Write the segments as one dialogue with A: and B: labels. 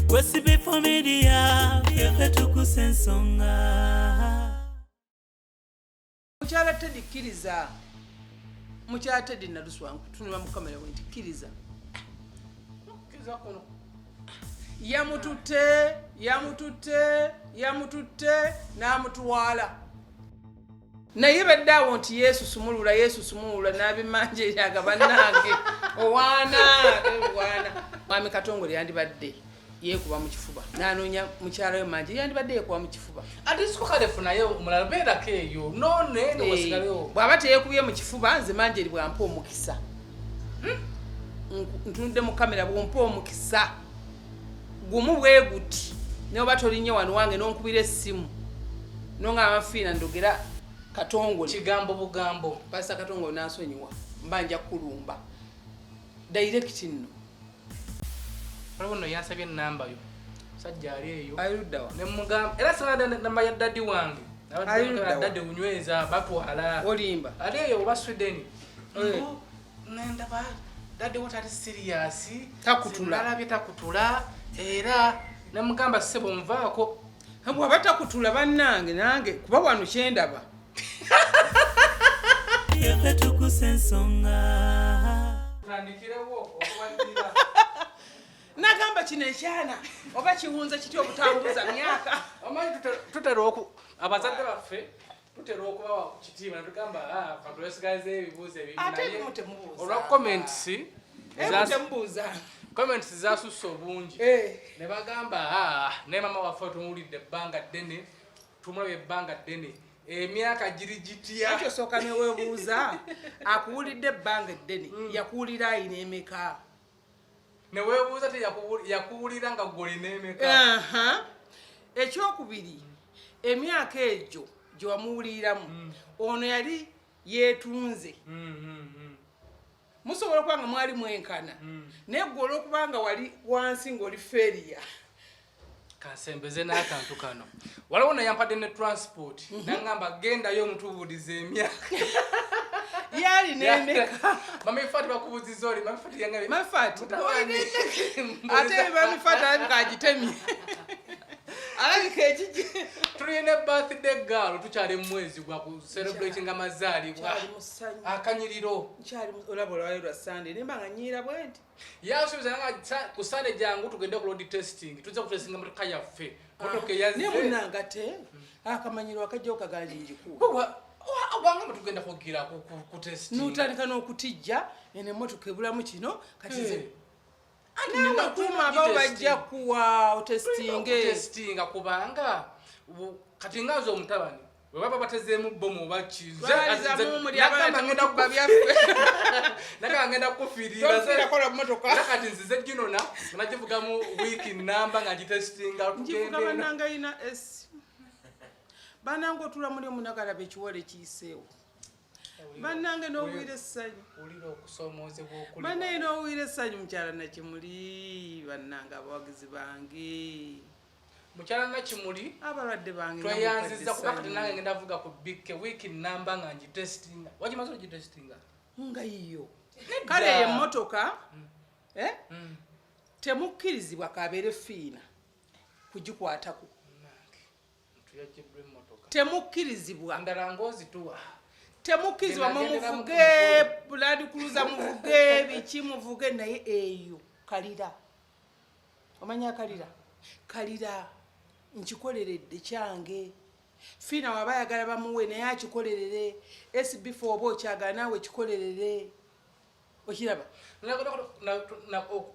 A: Kwesibe Media, ffeffe tukusa ensonga.
B: Mukyala Teddy, kkiriza. Mukyala Teddy Naluswa, nkutunula mu kamera bwe nti, kkiriza.
C: Kkiriza kuno.
B: Yamututte, yamututte, yamututte n'amutwala, naye badde awo nti Yesu sumulula, Yesu sumulula, n'abimanja eryaga. Bannange, owaana owaana, Mwami Katongole yandibadde yeekuba mu kifuba n'anoonya mukyala we Manje, yandibadde yeekuba mu kifuba.
C: Ate siko kalefu, naye omulala beerako eyo none newasigalewo.
B: Bw'aba teyeekubye mu kifuba, nze Manjeri bw'ampa omukisa, Ntunudde mu kamera, bw'ompa omukisa gumu bwe guti, naye oba tolinnye wano wange n'onkubira essimu nongamba, "Fiina, ndogera Katongole,"
C: kigambo bugambo.
B: Pasita Katongole nansonyiwa, mba nja kulumba direct nno.
C: Waliwo nno yansabye enamba yo, musajja ali eyo.
B: Aluddawa?
C: Nemugamba era sina namba ya daddy wange.
B: Ali ludda wa?
C: Daddy unyweza batwala.
B: Olimba.
C: Ali eyo oba Sweden.
B: Eh.
C: Mbu, nendaba daddy wo tali serious.
B: Takutula.
C: Nalabye takutula, era nemugamba, "Ssebo, nvaako."
B: Bw'aba takutula, bannange, nange kuba wano kyendaba.
A: Ffeffe tukusa ensonga.
C: Tutandikirewo okubalirira.
B: Nagamba kino ekyana oba kiwunza kitya obutambuza myaka?
C: Omanyi tutera oku abazadde baffe tutera okubawa ku kitiibwa netugamba, "Ah, katwesigalize ebibuuzo ebimu."
B: Ate
C: Naye
B: ebimu temubuuza.
C: olwa comments
B: Ebimu temubuuza.
C: Comments zasusse obungi. Ne bagamba, "Ah, naye mama waffe tumuwulidde ebbanga ddene, tumulabye ebbanga ddene, emyaka giri gitya?"
B: Anti osooka neweebuuza, akuwulidde ebbanga eddene, yakuwulira ayina emeka?
C: Neweebuuza te yakuwulira nga gwe olina emeka?
B: Aha. Ekyokubiri, emyaka egyo gye wamuwuliramu, ono yali yeetunze. Musobola okuba nga mwali mwenkana, naye gwe olwokuba nga wali wansi ng'oli failure.
C: Kansembeze n'akantu kano. Waliwo nayampadde ne transport, nangamba, "Gendayo omutubuuliza emyaka."
B: Yali nemeka?
C: Mami Fati bakubuziza oli Mami Fati yangambye.
B: Mami Fati,
C: Mutabani.
B: Ate Mami Fati alabika agitemye, alabika ekigi.
C: Tulina birthday girl, tukyali mu mwezi gwa ku celebrating amazaalibwa.
B: Nkyali mu ssanyu.
C: Akanyiriro.
B: Nkyali olaba olwaleero lwa Sande, nemba nga nyiira bwe nti.
C: Yansuubiza nanga ku Sande jangu tugende ku road testing, tujja kutestinga motoka yaffe, motoka
B: Naye
C: eyazze.
B: munanga te akamanyiro akajjawo kaganji njikuwa.
C: Wangamba tugenda kugira ku testing.
B: Notandika n'okutijja, eno emmotoka ebulamu kino, kati nze
C: Anti
B: naawe
C: nina
B: kuuma abawo bajja kuwa otestinge.
C: Testinga kubanga kati nga nze omutabani bwe baba batezeemu bomu oba ki,
B: Twalizamu muli abaana, temutubba byaffe.
C: Nagamba ngenda kufiirira.
B: Tofiirako lwa mmotoka.
C: Era kati nzize ginona nagivugamu wiiki namba nga ngitestinga.
B: Ngivuga, bannange, ina s bannange, otula muli omunagalaba ekiwala ekiyiseewo, bannange, n'owulira essanyu.
C: Wulira okusoomoozebwa okuli.
B: Bannange, n'owulira essanyu. Mukyala Nakimuli, bannange, abawagizi bange.
C: Mukyala Nakimuli,
B: abalwadde bange,
C: tweyanziza kuba kati
B: nga
C: nange ngenda vuga ku bikke wiiki namba nga ngitestinga. Wagimaze ogitestinga?
B: Nga yiyo kale eyo emmotoka, eh? Temukkirizibwa kabeere Fiina kugikwatako.
C: Tuyagiddwa emmotoka.
B: Temukkirizibwa.
C: Ndala ng'ozituwa.
B: Temukkirizibwa.
C: Genda-
B: Mumuvuge Land Cruiser, muvuge biki, muvuge, naye eyo kalira, omanya kalira, kalira nkikoleredde kyange. Fiina waba ayagala bamuwe, naye akikolerere. SB4 oba okyagala, naawe kikolerere, okiraba.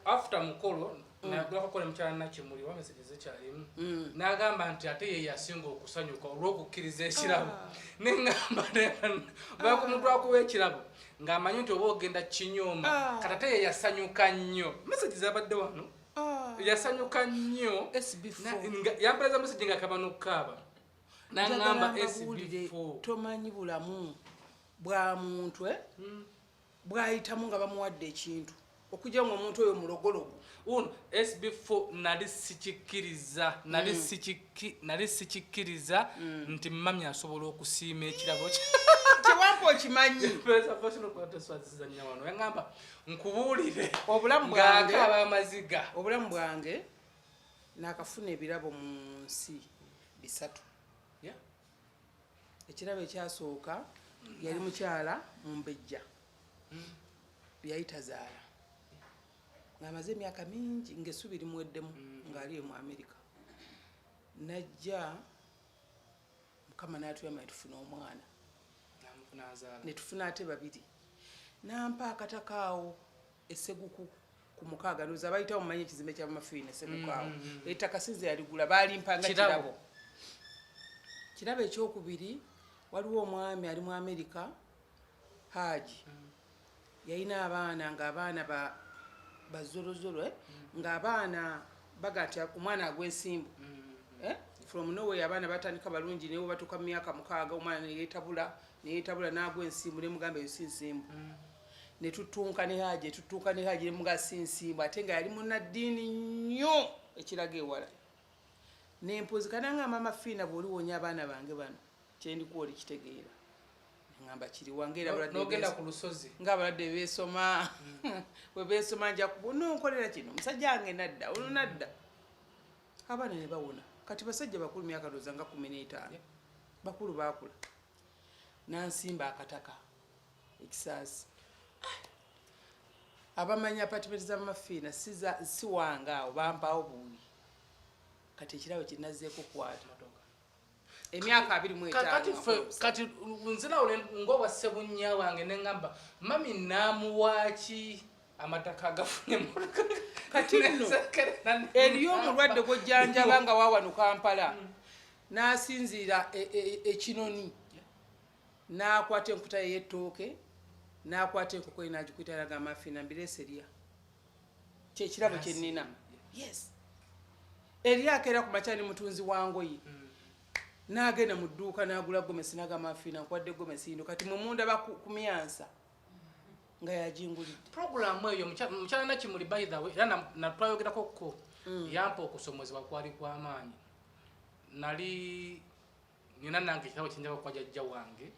C: After mukolo nagulako ne mukyala Nakimuli wa message zekyalimu, n'agamba nti ate ye yasinga okusanyuka olw'okukkiriza ekirabo. Neŋŋamba omuntu akuwa ekirabo ng'amanyi nti oba ogenda kinyooma, kati ate ye yasanyuka nnyo. Message zabadde wano, yasanyuka nnyo.
B: SB4.
C: Yampereza message nga kaba n'okukaaba, n'aŋŋamba
B: Njagala mbabuulire,
C: SB4.
B: Tomanyi bulamu bwa muntu, eh? Bwayitamu nga bamuwadde ekintu, okujja nga omuntu oyo mulogologo.
C: Uno SB4 nali sikikkiriza, nali sikikkiriza nti mami asobola okusiima ekirabo kye.
B: Kyewampa okimanyi.
C: Swazizanya wano, yaŋŋamba nkubuulire
B: Obulamu bwange
C: ng'akaaba amaziga.
B: Obulamu bwange. Nakafuna ebirabo mu nsi 3. Ekirabo ekyasooka yali mukyala mumbejja. Yali tazaala. Ng'amaze emyaka mingi ng'essubi limuweddemu ng'ali mu Amerika. Najja Mukama n'atuyamba ne tufuna omwana. Ne tufuna ate 2. Nampa akataka awo esseguku ku 6 ndowooza bayitawo mumanyi ekizimbe kya Mafiina esseguku awo. Ettaka sinze yaligula baalimpa nga kirabo. Kirabo ekyokubiri waliwo omwami ali mu Amerika Haji. Yalina abaana ng'abaana bazolozolo ng'abaana bagati omwana agw'ensimbu. From nowhere abaana batandika balungi ne batuuka mu myaka 6 omwana ne yeetabula n'agwa ensimbu ne mugamba eyo si nsimbu. Ne tutunka ne Haji, tutunka ne Haji ne mugamba si nsimbu ate nga yali munnaddiini nnyo ekiraga ewala. Ne mpuzika nanga Mama Fiina bw'oliwonya abaana bange bano kyendikuwa olikitegeera. Ngamba kiri wange era abalwadde
C: n'ogenda ku lusozi.
B: Ng'abalwadde beesoma. Bwe beesoma nja nonkolera kino omusajja wange nadda ono nadda. Abaana ne bawona. Kati basajja bakulu myaka ndowooza nga 15. Bakulu baakula. Nansimba akataka ekisaasi. Abamanyi apartment za Mama Fiina si wange awo bampaawo buwi. Kati ekirabo kye nazzeeko kukwata. Emyaka 25.
C: Kati nzirawo ng'owa Ssebunya wange ne ŋŋamba mami naamuwaaki amataka agafunye emmotoka.
B: Kati nno eriyo omulwadde gw'ojjanjaba nga wa wano Kampala n'asinziira ekinoni n'akwata enkuta ye y'ettooke n'akwata enkoko ye n'agikwita n'agamba Mama Fiina mbireese erya. Kye kirabo kye nnina. Yes. Eriyo akeera ku makya ni mutunzi wa ngoye. N'agenda mu dduuka n'agula gomesi n'agamba Mama Fiina nkwadde gomesi yino kati mwe mundaba ku myansa nga yagingulidde.
C: Puroguraamu eyo mukyala Nakimuli by the way era natwayogerako ko yampa okusomozebwa kwali kw'amaanyi. Nali nina nange ekirabo kye njagala okuwa jjajja wange.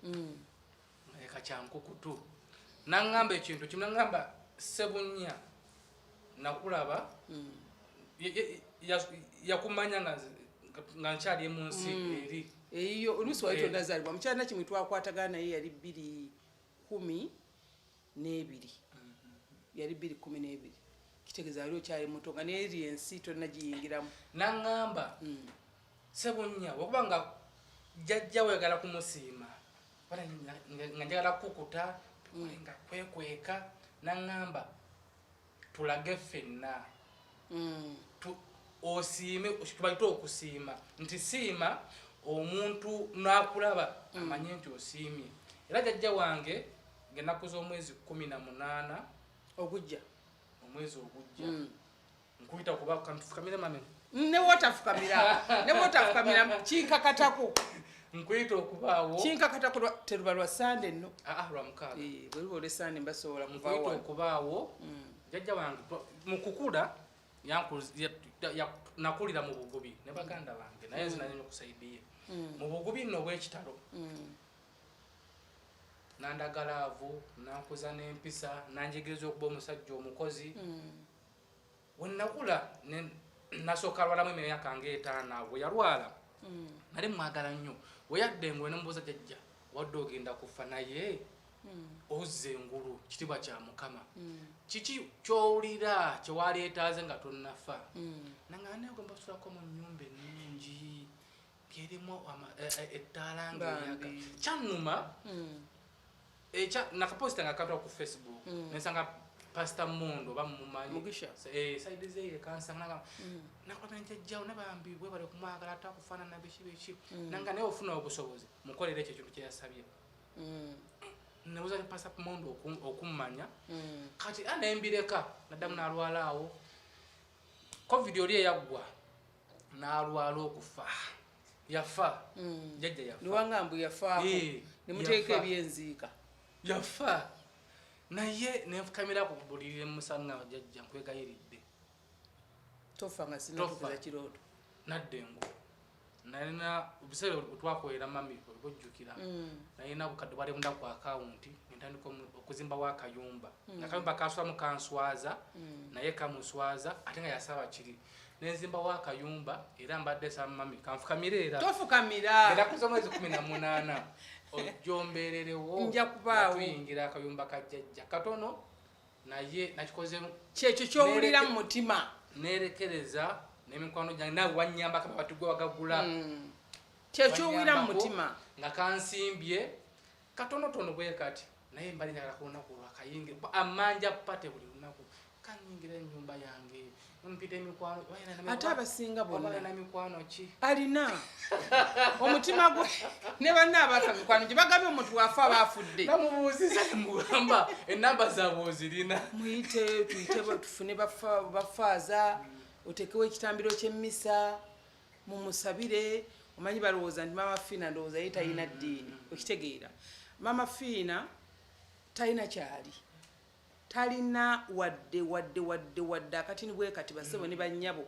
C: Eka kyankukutu. N'aŋŋamba ekintu kimu, n'aŋŋamba Ssebunya nakulaba yakumanya nga nkyali mu nsi eri.
B: Eyo oluusi wali tonnazaalibwa. Mukyala Nakimuli twakwatagana naye yali 2012. Yali 2012. Kitegeeza wali okyali muto nga n'eri ensi tonnagiyingiramu.
C: N'aŋŋamba Ssebunya okuba nga jjajja we ayagala kumusiima nga njagala kukuta nga kwekweka n'aŋŋamba tulage ffenna. Osiime tubayite okusiima nti siima omuntu n'akulaba amanye nti osiimye. Era jjajja wange ng'ennaku z'omwezi 18
B: ogujja
C: omwezi ogujja nkuyita kuba kantufukamire mame.
B: Ne wotafukamira kinkakatako.
C: Nkuyita okubaawo.
B: Kinkakatako teruba lwa Sande nno.
C: Lwa mukaaga.
B: Bwe luba olwa Sande mbasobola kuvaawo.
C: Nkuyita okubaawo. Jjajja wange mu kukula nakulira mu bugubi ne baganda bange naye nze nalina okusaidiye. Mu bugubi nno obw'ekitalo. Nandagalaavu, nankuza n'empisa, nanjigiriza okuba omusajja omukozi. We nakula nasooka alwalamu emyaka ng'etaano bwe yalwala. Nali mwagala nnyo. We yadda engulu ne mubuuza jjajja wadde ogenda kufa naye ozza engulu kitiibwa kya Mukama. Kiki ky'owulira kye waleetaaze nga tonnafa? Nangamba naye ogamba osulako mu nnyumba ennungi ng'erimu ettaala ng'eyaka. Kyannuma nakaposita nga katwa ku Facebook. Nensanga Pastor Mondo bamumanyi.
B: Mugisha.
C: Side ze ye kansanga nanga. Nakulabira njajjawo nabambi bwe bali kumwagala ate akufaanana biki biki. Nanga naye ofuna obusobozi mukolere ekyo ekintu kye yasabye. Nebuuza Pastor Mondo okummanya. Kati nembireka naddamu n'alwala awo. Covid oli eyaggwa n'alwala okufa. Yafa. Jjajja yafa.
B: Niwanga mbu yafaako. Ne muteeka ebyenziika.
C: Yafa. Naye nenfukamira ku buliri musanga jjajja nkwegayiridde.
B: Tofa nga sinatuukiza kirooto.
C: Nadda engulu. Nalina obuseera twakolera mami obujjukira. Nalina obukadde bwali bunda ku akawunti ntandika okuzimbawo akayumba. Akayumba kansulamu kanswaza naye kamuswaza ate nga yasaba kiri. Nenzimbawo akayumba, era mbadde samami kanfukamire era.
B: Tofukamira.
C: Ennaku z'omwezi 18 ojjombeererewo.
B: Nja kubaawo.
C: Tuyingira akayumba ka jjajja katono, naye nakikoze.
B: Kyekyo kyowulira mu mutima.
C: Nerekereza n'emikwano gyange, naawe wanyambako amabati gwe wagagula.
B: Kyekyo kyowulira mu
C: Wanyambako
B: mutima.
C: Nga kansimbye katonotono bwe kati, naye mbali njagala ku lunaku lwakayingira amanja pate buli lunaku kanyingira enyumba yange, mpita emikwano. Oba alina
B: Ate abasinga bonna.
C: Oba alina mikwano ki?
B: Alina omutima gwe ne banna abafa mikwano gye bagambye omuntu waafa aba afudde.
C: Namubuuziza, nemugamba enamba zaabwe ozirina?
B: Muyite, tuyite, tufune bafaaza, otekewo ekitambiro ky'emmisa, mumusabire. Omanyi balowooza nti Mama Fiina, ndowooza ye talina ddiini. Okitegeera, Mama Fiina talina kyali, talina wadde wadde wadde wadde akatini bwe kati. Basebo ne bannyabo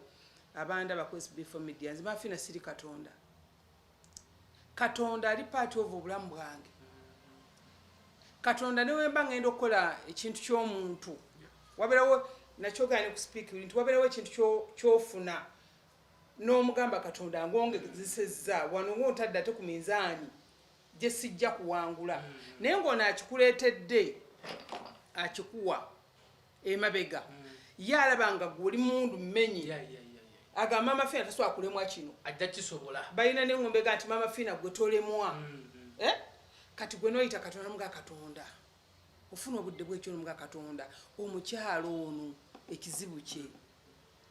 B: abandaba ku SB4 Media, nze Mama Fiina siri Katonda. Katonda ali part of obulamu bwange. Katonda newemba ngenda okukola ekintu ky'omuntu, wabeerawo nakyogera ne ku speak nti wabeerawo ekintu kyofuna n'omugamba, Katonda ngongezesezza wano, ngaontadde ate ku minzaani gye sijja kuwangula, naye ng'ono akikuleetedde, akikuwa emabega, ye alaba nga gwe oli mundu mmenyi. Agamba Mama Fiina tasobola kulemwa kino.
C: Ajja kisobola.
B: Balina neŋŋombe ga nti Mama Fiina gwe tolemwa. Eh? Kati gwe noyita Katonda, muga Katonda, ofuna obudde bwekyo nomuga Katonda, omukyalo ono ekizibu kye,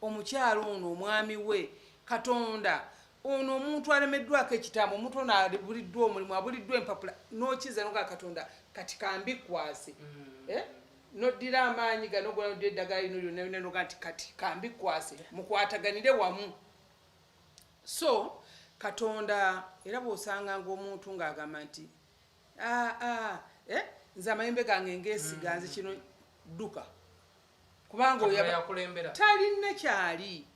B: omukyalo ono omwami we, Katonda ono omuntu alemeddwako ekitambo, omuntu ono abuliddwa omulimu, abuliddwa empapula, nokiza noga Katonda, kati kambikwase. Eh? Noddira amaanyi gano gona, noddira eddagala lino lyonna lyonna, noga nti kati kambikwase, mukwataganire wamu. So Katonda era bw'osanganga omuntu ng'agamba nti, "Ah, ah, eh, nze amayembe gange ngeesiga, nze kino," dduka, kubanga oyo
C: Katonda yakulembera.
B: Talina kyali.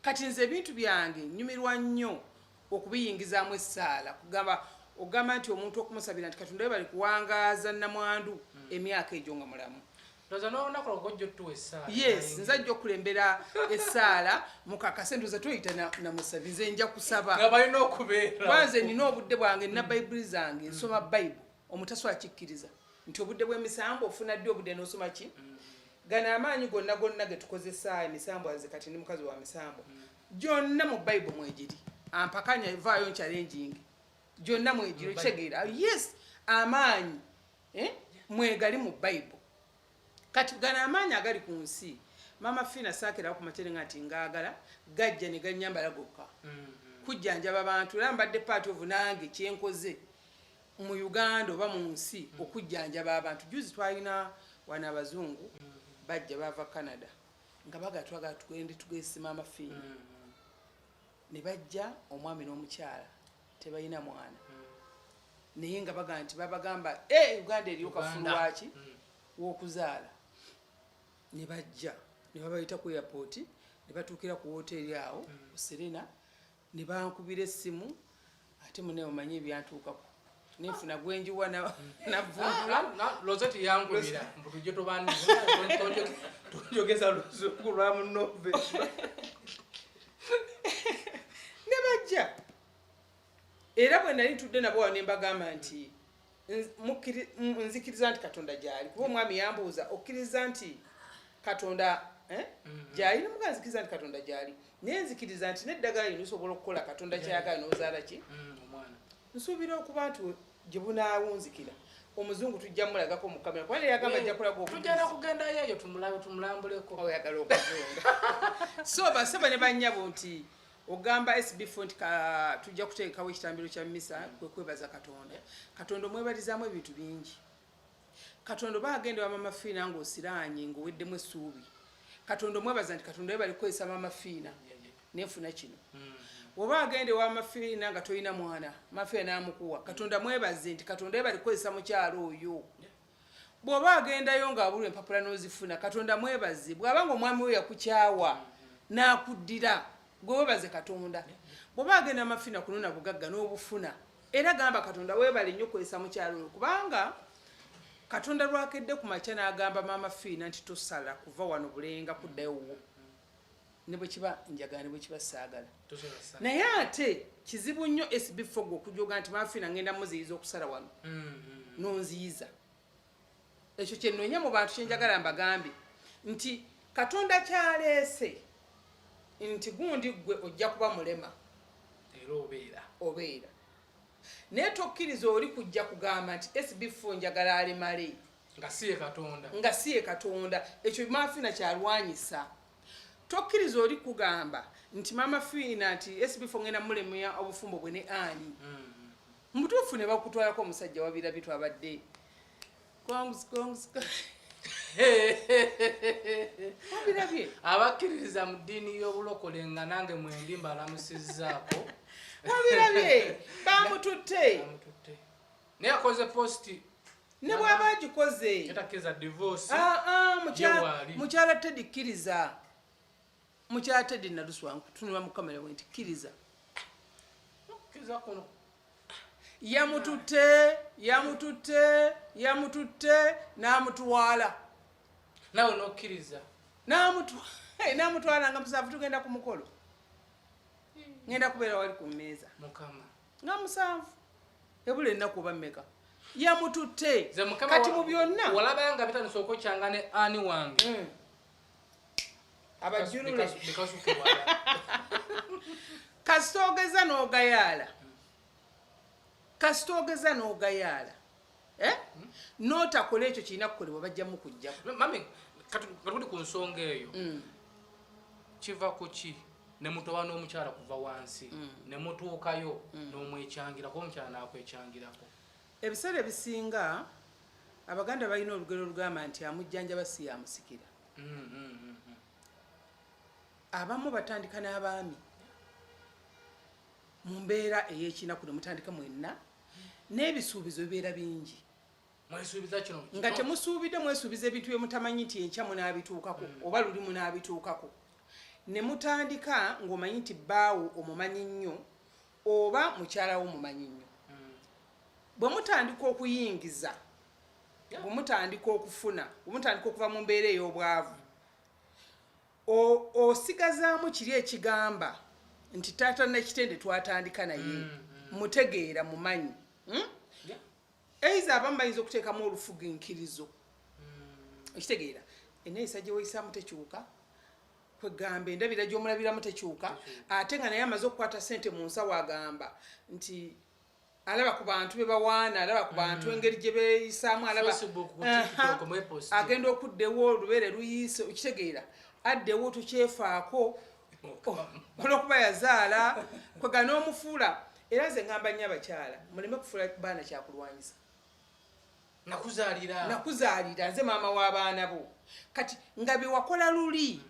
B: Kati nze ebintu byange nyumirwa nnyo okubiyingizaamu essaala, kugamba ogamba nti omuntu okumusabira nti Katonda we bali kuwangaaza namwandu emyaka egyo nga mulamu.
C: Ndowooza n'olunaku lwo gojja otuwa essaala.
B: Yes, nze ajja okulembera essaala. Mukakase, ndowooza toyita namusabi, nze nja kusaba.
C: Nga balina okubeera.
B: Kuba nze nina obudde bwange, nina Bayibuli zange, nsoma Bayibuli. Omutasobola kikkiriza nti obudde bw'emisambu ofuna ddi obudde n'osoma ki? Gano amaanyi gonna gonna ge tukozesa emisambwa, nze kati ndi mukazi wa misambwa, gyonna mu Bayibuli mwegiri. Ampakanya vaayo nchallengingi, gyonna mwegiri.
C: Mu
B: Okitegeera? Yes, amaanyi, eh, mwegali mu Bayibuli. Kati gano amaanyi agali ku nsi, Mama Fiina saakerawo ku matere nga nti ngaagala gajja ne ganyambala gokka kujjanjaba abantu. Era mbadde part of nange kyenkoze mu Uganda oba mu nsi okujjanjaba abantu. Juzi twalina wano abazungu bajja bava Canada nga baga twagala tugende tugese Mama Fiina. Ne bajja, omwami n'omukyala tebalina mwana, naye nga baga nti babagamba e Uganda eriyo kafulu
C: Uganda.
B: waki w'okuzaala. Ne bajja ne babayita ku airport, ne batuukira ku woteeri awo ku Serena, ne bankubira essimu. Ate mune omanyi ebyantuukako, nenfuna gwenjiwa navundula.
C: Lozeti yankubira mbu tujje tubandize, tonjogeza luzungu lwa munove.
B: Ne bajja, era bwe nali ntudde nabo wano ne mbagamba nti nzikiriza nti Katonda gyali, kuba omwami yambuuza, okkiriza nti Katonda, eh, gyali? Nemuga nzikiriza nti Katonda gyali, naye nzikiriza nti n'eddagala lino lisobola okukola Katonda kyayagala n'ozaala ki.
C: Omwana.
B: Nsuubira okuba nti gye bunaawunzikira omuzungu tujja mulagako mu kamera, kuba yagamba ajja kulaga.
C: Tujja nakugendayo eyo tumulabe, tumulambuleko.
B: Oyagala okuzunga. So basaba ne bannyabo nti ogamba SB4 nti tujja kuteekawo ekitambiro kya misa kwe kwebaza Katonda. Katonda omwebalizaamu ebintu bingi. Katonda oba agenda wa Mama Fiina ng'osiraanye, ng'oweddemu essuubi, Katonda omwebaza nti Katonda we bali kukozesa Mama Fiina nenfuna kino. Oba agenda ewa Mama Fiina nga tolina mwana, Mama Fiina n'amukuwa, Katonda mwebaze nti Katonda we bali kukozesa mukyalo oyo. Bw'oba agendayo ng'abulwa empapula n'ozifuna, Katonda mwebaze. Bw'aba nga omwami we yakukyawa n'akuddira, gwe webaze Katonda. Bw'oba agenda Mafina kunona bugagga n'obufuna, era gamba Katonda weebale nnyo okukozesa mukyalo oyo, kubanga Katonda lwakedde ku makya n'agamba Maama Fiina nti tosala kuva wano Bulenga kuddayo wo. Ne bwe kiba njagala, ne bwe kiba saagala. Naye ate kizibu nnyo SB4 gwe okujoga nti Mafina ngenda muziyiza okusala wano, nonziyiza. Ekyo kyenoonya mu bantu, kyenjagala mbagambe nti Katonda kyaleese nti gundi gwe ojja kuba mulema.
C: Era obeera.
B: Obeera, naye tokkiriza oli kujja kugamba nti SB4 njagala alemale.
C: Nga si ye Katonda.
B: Nga si ye Katonda. Ekyo Mafina kyalwanyisa. Tokkiriza oli kugamba nti Mama Fiina, nti SB4 ngenda mulemya obufumbo bwe ne ani. Mubutuufu ne bakutwalako omusajja wabirabye, twabadde kongs kongs, wabirabye.
C: Abakkiririza mu ddiini y'obulokole nga nange mwendi, mbalamusizzaako.
B: Wabirabye, bamututte.
C: Bamututte, naye akoze post.
B: Ne bw'aba agikoze,
C: yatakkiriza divorce.
B: Ah, ah,
C: Ye waali.
B: Mukyala Tedi, kkiriza. Mukyala Tedi Naluswa, nkutunula mu kamera bwe nti kkiriza.
C: Kkiriza kuno.
B: Yamututte, yamututte, yamututte n'amutwala.
C: Naawe n'okkiriza.
B: N'amutwala nga 7 tugenda ku mukolo, ngenda kubeera wali ku mmeeza.
C: Mukama.
B: Nga 7 ebula ennaku oba mmeka, yamututte.
C: Nze Mukama
B: Kati mu byonna
C: walabanga nga bitandise okwekyanga ne ani wange.
B: Abajjulule.
C: Bikasuke wala.
B: Kasita ogeza n'ogayaala, kasita ogeza n'ogayaala, eh? N'otakola ekyo kirina kukolebwa, bajjamu kujjako.
C: Mami, katuli ku nsonga eyo. Kiva ku ki ne mutoba n'omukyala kuva wansi ne mutuukayo n'omwekyangira, kuba omukyala n'akwekyangirako?
B: Ebiseera ebisinga Abaganda balina olugero olugamba nti amujjanjaba si yamusikira. Abamu batandika n'abaami mu mbeera ey'ekinaku, ne mutandika mwenna n'ebisuubizo bibeera bingi.
C: Mwesuubiza kino.
B: Nga temusuubidde, mwesuubiza ebintu bye mutamanyi nti enkya munaabituukako oba luli munaabituukako, ne mutandika ng'omanyi nti bbaawo omumanyi nnyo oba mukyalawo omumanyi nnyo. Bwe mutandika okuyingiza, bwe mutandika okufuna, bwe mutandika okuva mu mbeera ey'obwavu, osigazaamu kiri ekigamba nti taata Nakitende twatandika naye, mutegeera, mumanyi, Eiza abamu bayinza okuteekamu olufuginkirizo, okitegeera, eneeyisa gye weeyisaamu tekyuka, kwegamba endabira gy'omulabiramu tekyuka, ate nga naye amaze okukwata ssente mu nsawo, agamba nti alaba ku bantu be bawaana, alaba ku bantu engeri gye beeyisaamu, alaba
C: Facebook, ku
B: Aha.
C: TikTok, mwepost.
B: Agenda okuddewo olubeere luyiise, okitegeera, addewo tukyefaako olwokuba yazaala, kwega n'omufuula. Era nze ngamba nnyo abakyala, muleme kufuula baana kyakulwanyisa.
C: Nakuzaalira.
B: Nakuzaalira, nze maama w'abaana bo. Kati nga bye wakola luli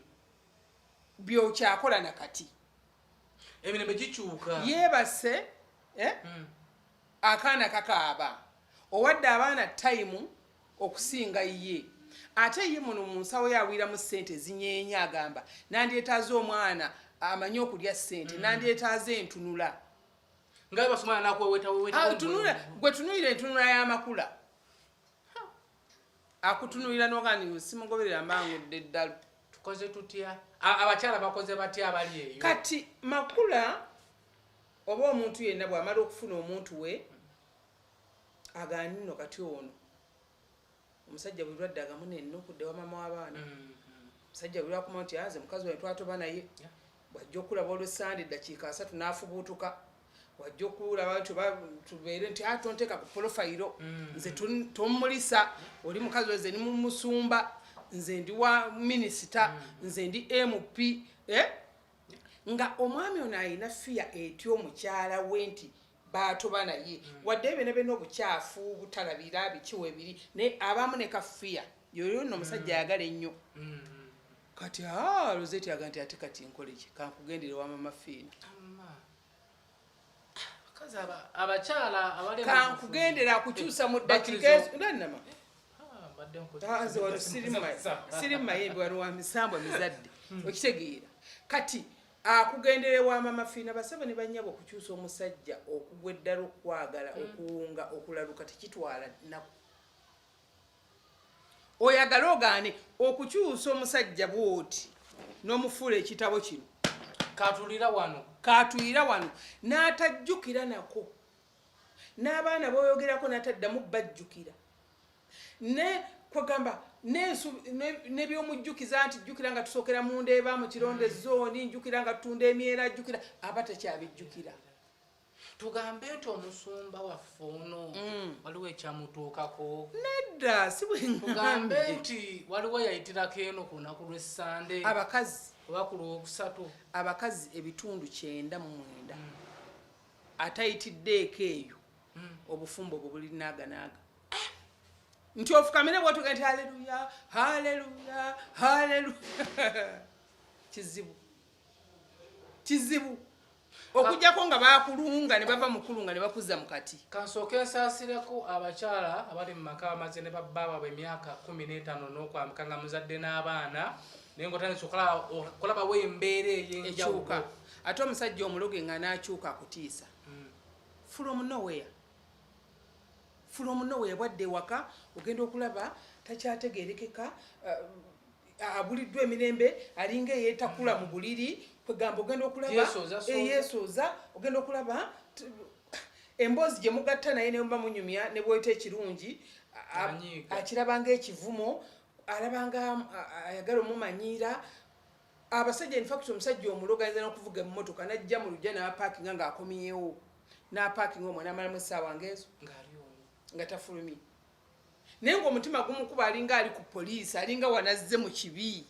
B: byokyakola nakati.
C: Emirembe gikyuka.
B: Yeebase, eh? Akaana kakaaba, owadde abaana time okusinga ye. Ate ye muno mu nsawo ye awiramu ssente ezinyeenya, agamba nandyetaaze omwana amanyi okulya ssente, nandyetaaze entunula.
C: Nga basomana nakuwewetaweweta.
B: Ah, tunula gwe, tunulira entunula y'amakula akutunulira nogani simugoberera, mbangudde eddalu.
C: Tukoze tutya? Abakyala bakoze batya abali eyo?
B: Kati makula oba omuntu yenna bw'amala okufuna omuntu we, agaani nno kati ono omusajja buli lwadde agamu nenna okudde wa mama w'abaana. Omusajja buli lwakuma nti aze mukazi wange twatoba naye, bw'ajja okulaba olw'essande eddakiika 30 n'afubuutuka, wajja okulaba nti oba tubeere nti a tonteeka ku profile, nze tommulisa oli mukazi we, nze ndi mumusumba, nze ndi wa minisita, nze ndi MP, eh? Nga omwami ono alina fear etya omukyala we nti baatoba naye, wadde byonna byonna obukyafu butalabira biki webiri, naye abamu ne ka fear yoyo nno omusajja ayagala ennyo. Kati aa Rosette aga nti ate kati nkoleki, kankugendere wa Mama Fiina.
C: Amma. Bakazi abakyala abali mu
B: Kankugendera akukyusa mu ddakiika
C: Bakkiriza
B: ezo nannama.
C: Ah, mbadde nkoze-
B: Nze wano siri mumayembe, wano wa misambwa mizadde, okitegeera. Kati akugendere wa Mama Fiina. Basebo ne bannyabo, okukyusa omusajja okugwa eddala, okwagala okuwunga, okulaluka, tekitwala nnaku. Oyagale ogaane, okukyusa omusajja bwoti N'omufuula ekitabo kino.
C: Katulira wano.
B: Katulira wano n'atajjukira nako, n'abaana boyogerako n'ataddamu bajjukira, ne kwegamba nebyomujjukiza nti jjukira nga tusookera mu Ndeeba mu Kironde zooni, njjukira nga tutunda emyera, jjukira, aba takyabijjukira.
C: Tugambe nti omusumba waffe ono waliwo ekyamutuukako?
B: Nedda, si bwe
C: Tugambe
B: ŋŋambye.
C: nti waliwo yayitirako eno ku lunaku lw'Essande
B: Abakazi
C: oba ku Lwokusatu?
B: Abakazi 99% atayitiddeeko eyo, obufumbo bwe buli naaganaaga nti ofukamire bwotuga nti haleluya, haleluya, haleluya. Kizibu, kizibu okujjako nga bakulunga ne bava mukulunga ne bakuzza mu kati.
C: Kansooke nsaasireko abakyala abali mu maka bamaze ne babba baabwe emyaka 15 n'okwambuka, nga muzadde n'abaana, naye ngaotandise okulabawo embeera
B: Ekyuka.
C: ey'enjawulo.
B: Ate omusajja omuloge nga n'akyuka akutiisa from nowhere, from nowhere. Bwadde ewaka ogenda okulaba takyategerekeka, abuliddwa emirembe, alinga eyeetakula mu buliri. Kwegamba ogenda okulaba
C: Yeesooza sooza.
B: Yeesooza. Ogenda okulaba emboozi gye mugatta naye ne muba munyumya ne bwoyita ekirungi
C: Anyiiga.
B: akiraba ng'ekivumo, alaba nga ayagala omumanyiira. Abasajja, in fact omusajja omulogo ayinza n'okuvuga emmotoka n'ajja mu lujja n'apaakinga ng'akomyewo, n'apaakinga omwo n'amalamu essaawa ng'ezo
C: Ng'ali omwo.
B: nga tafulumye, naye ng'omutima gumukuba, alinga ali ku poliisi, alinga wanazze mu kibi.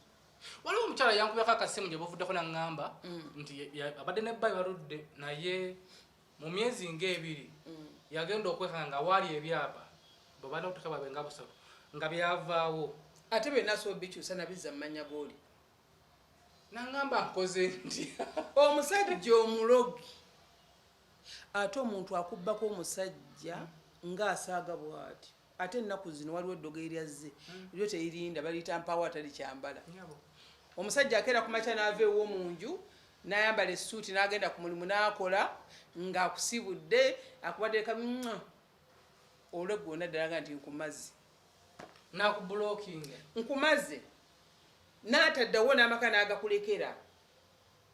C: Waliwo omukyala yankubako akasimu gye buvuddeko naŋŋamba nti abadde ne bba baludde naye mu myezi ng'ebiri yagenda okwekanga nga waali ebyapa bwe balina okuteeka bwabwe nga busatu nga byavaawo.
B: Ate byonna so bikyusa nabizza mu mannya g'oli.
C: Naŋŋamba nkoze nti
B: Omusajja omulogi, ate omuntu akubbako omusajja ng'asaaga bw'ati. Ate ennaku zino waliwo eddogo eryazze eryo teririnda, baliyita mpaawo atali kyambala.
C: Nyabo.
B: Omusajja akeera ku makya n'ava ewo mu nju n'ayambala essuuti n'agenda ku mulimu n'akola ng'akusibudde, akuwadde ka olwegwona ddala nga nti nkumaze.
C: Nakubulokinga.
B: Nkumaze, n'ataddawo n'amaka n'agakulekera.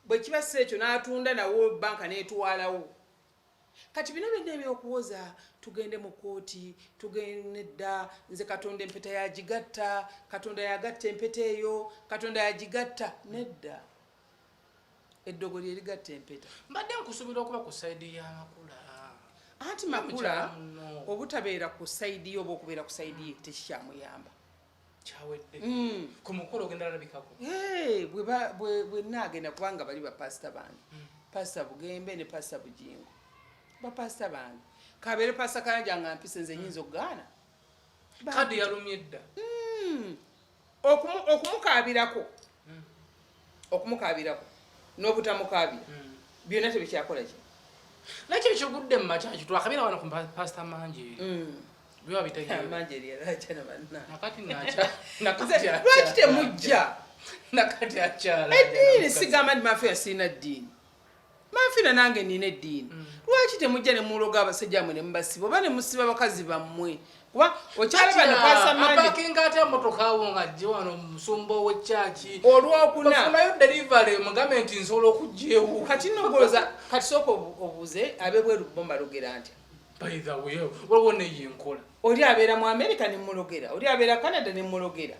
B: Bwe kiba si ekyo n'atunda nawo banka n'etwalawo. Kati bino byonna ebyokuwoza tugende mu kooti, tugende dda, nze Katonda empeta yagigatta, Katonda yagatta empeta eyo, Katonda yagigatta. Nedda, eddogo lye ligatta empeta.
C: Mbadde nkusuubira okuba ku side ya Makula.
B: Anti Makula
C: Mukyala munno.
B: obutabeera ku side ye oba okubeera ku side ye tekikyamuyamba.
C: Kyawedde. Ku mukolo ogenda alabikako.
B: Hey, bwe naagenda, kubanga bali bapasita bange, Pasita Bugembe ne Pasita Bujingo bapasita bange, kabeere Pasita Kayanja nga mpise, nze nyinza okugaana?
C: Kadi yalumye dda.
B: Okumukaabirako, okumukaabirako n'obutamukaabira byonna tebikyakola ki.
C: Nakyo ekigudde mu makyaki twakabira wano ku pasita mangi biba bitegeera.
B: Mangi eriyalajana banna.
C: Nakati nakati
B: Lwaki temujja?
C: Nakati akyala.
B: Eddiini, sigamba nti Mafia sirina ddiini, Mafina nange nina eddiini. Lwaki temujja ne muloga abasajja mmwe ne mubasiba oba ne musiba bakazi bammwe? Kuba okyalaba ne Pasita Mangi
C: Apakinga atya motoka awo nga ajje wano musumba ow'ekyaki?
B: Olwokuna.
C: Bafunayo delivery, mugambe nti nsobola okujja ewo.
B: Kati nogoloza, kati sooka obuuze ab'ebweru bo mbalogera ntya.
C: By the way, waliwo neyo enkola.
B: Oli abeera mu America nemulogera, oli abeera Canada nemulogera,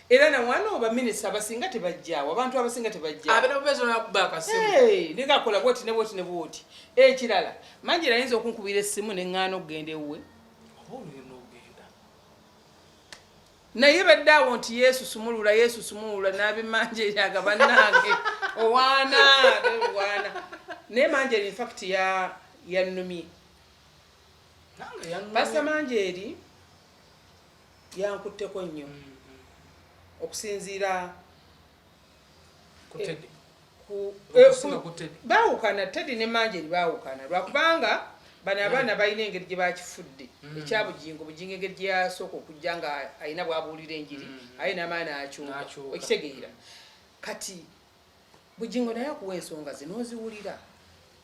B: era nawano baminisita abasinga tebajjaawo, abantu abasinga tebajjaawo.
C: Abeera bubeezi onakuba akasimu.
B: Hey, negakola bwoti ne bwoti ne bwoti. Ekirala, Manjira ayinza okunkubira essimu neŋŋaana okugenda ewuwe.
C: Oba olina ogenda.
B: Naye badde awo nti Yesu sumulula, Yesu sumulula, n'abemanja aga bannange owaana owaana. Naye Manjeri in fact yannumye.
C: Nange yannumye.
B: Pasita Manjeri yankutteko nnyo okusinziira
C: Ku Teddy.
B: Ku
C: Okusinga ku Teddy.
B: Baawukana, Teddy ne Manjeri baawukana lwakubanga bano abaana balina engeri gye bakifudde ekya Bugingo. Bugingo engeri gye yasooka okujja nga alina bwabuulira enjiri, aye n'amaani akyuka.
C: N'akyuka.
B: Okitegeera? Kati Bugingo naye akuwa ensonga ze n'oziwulira,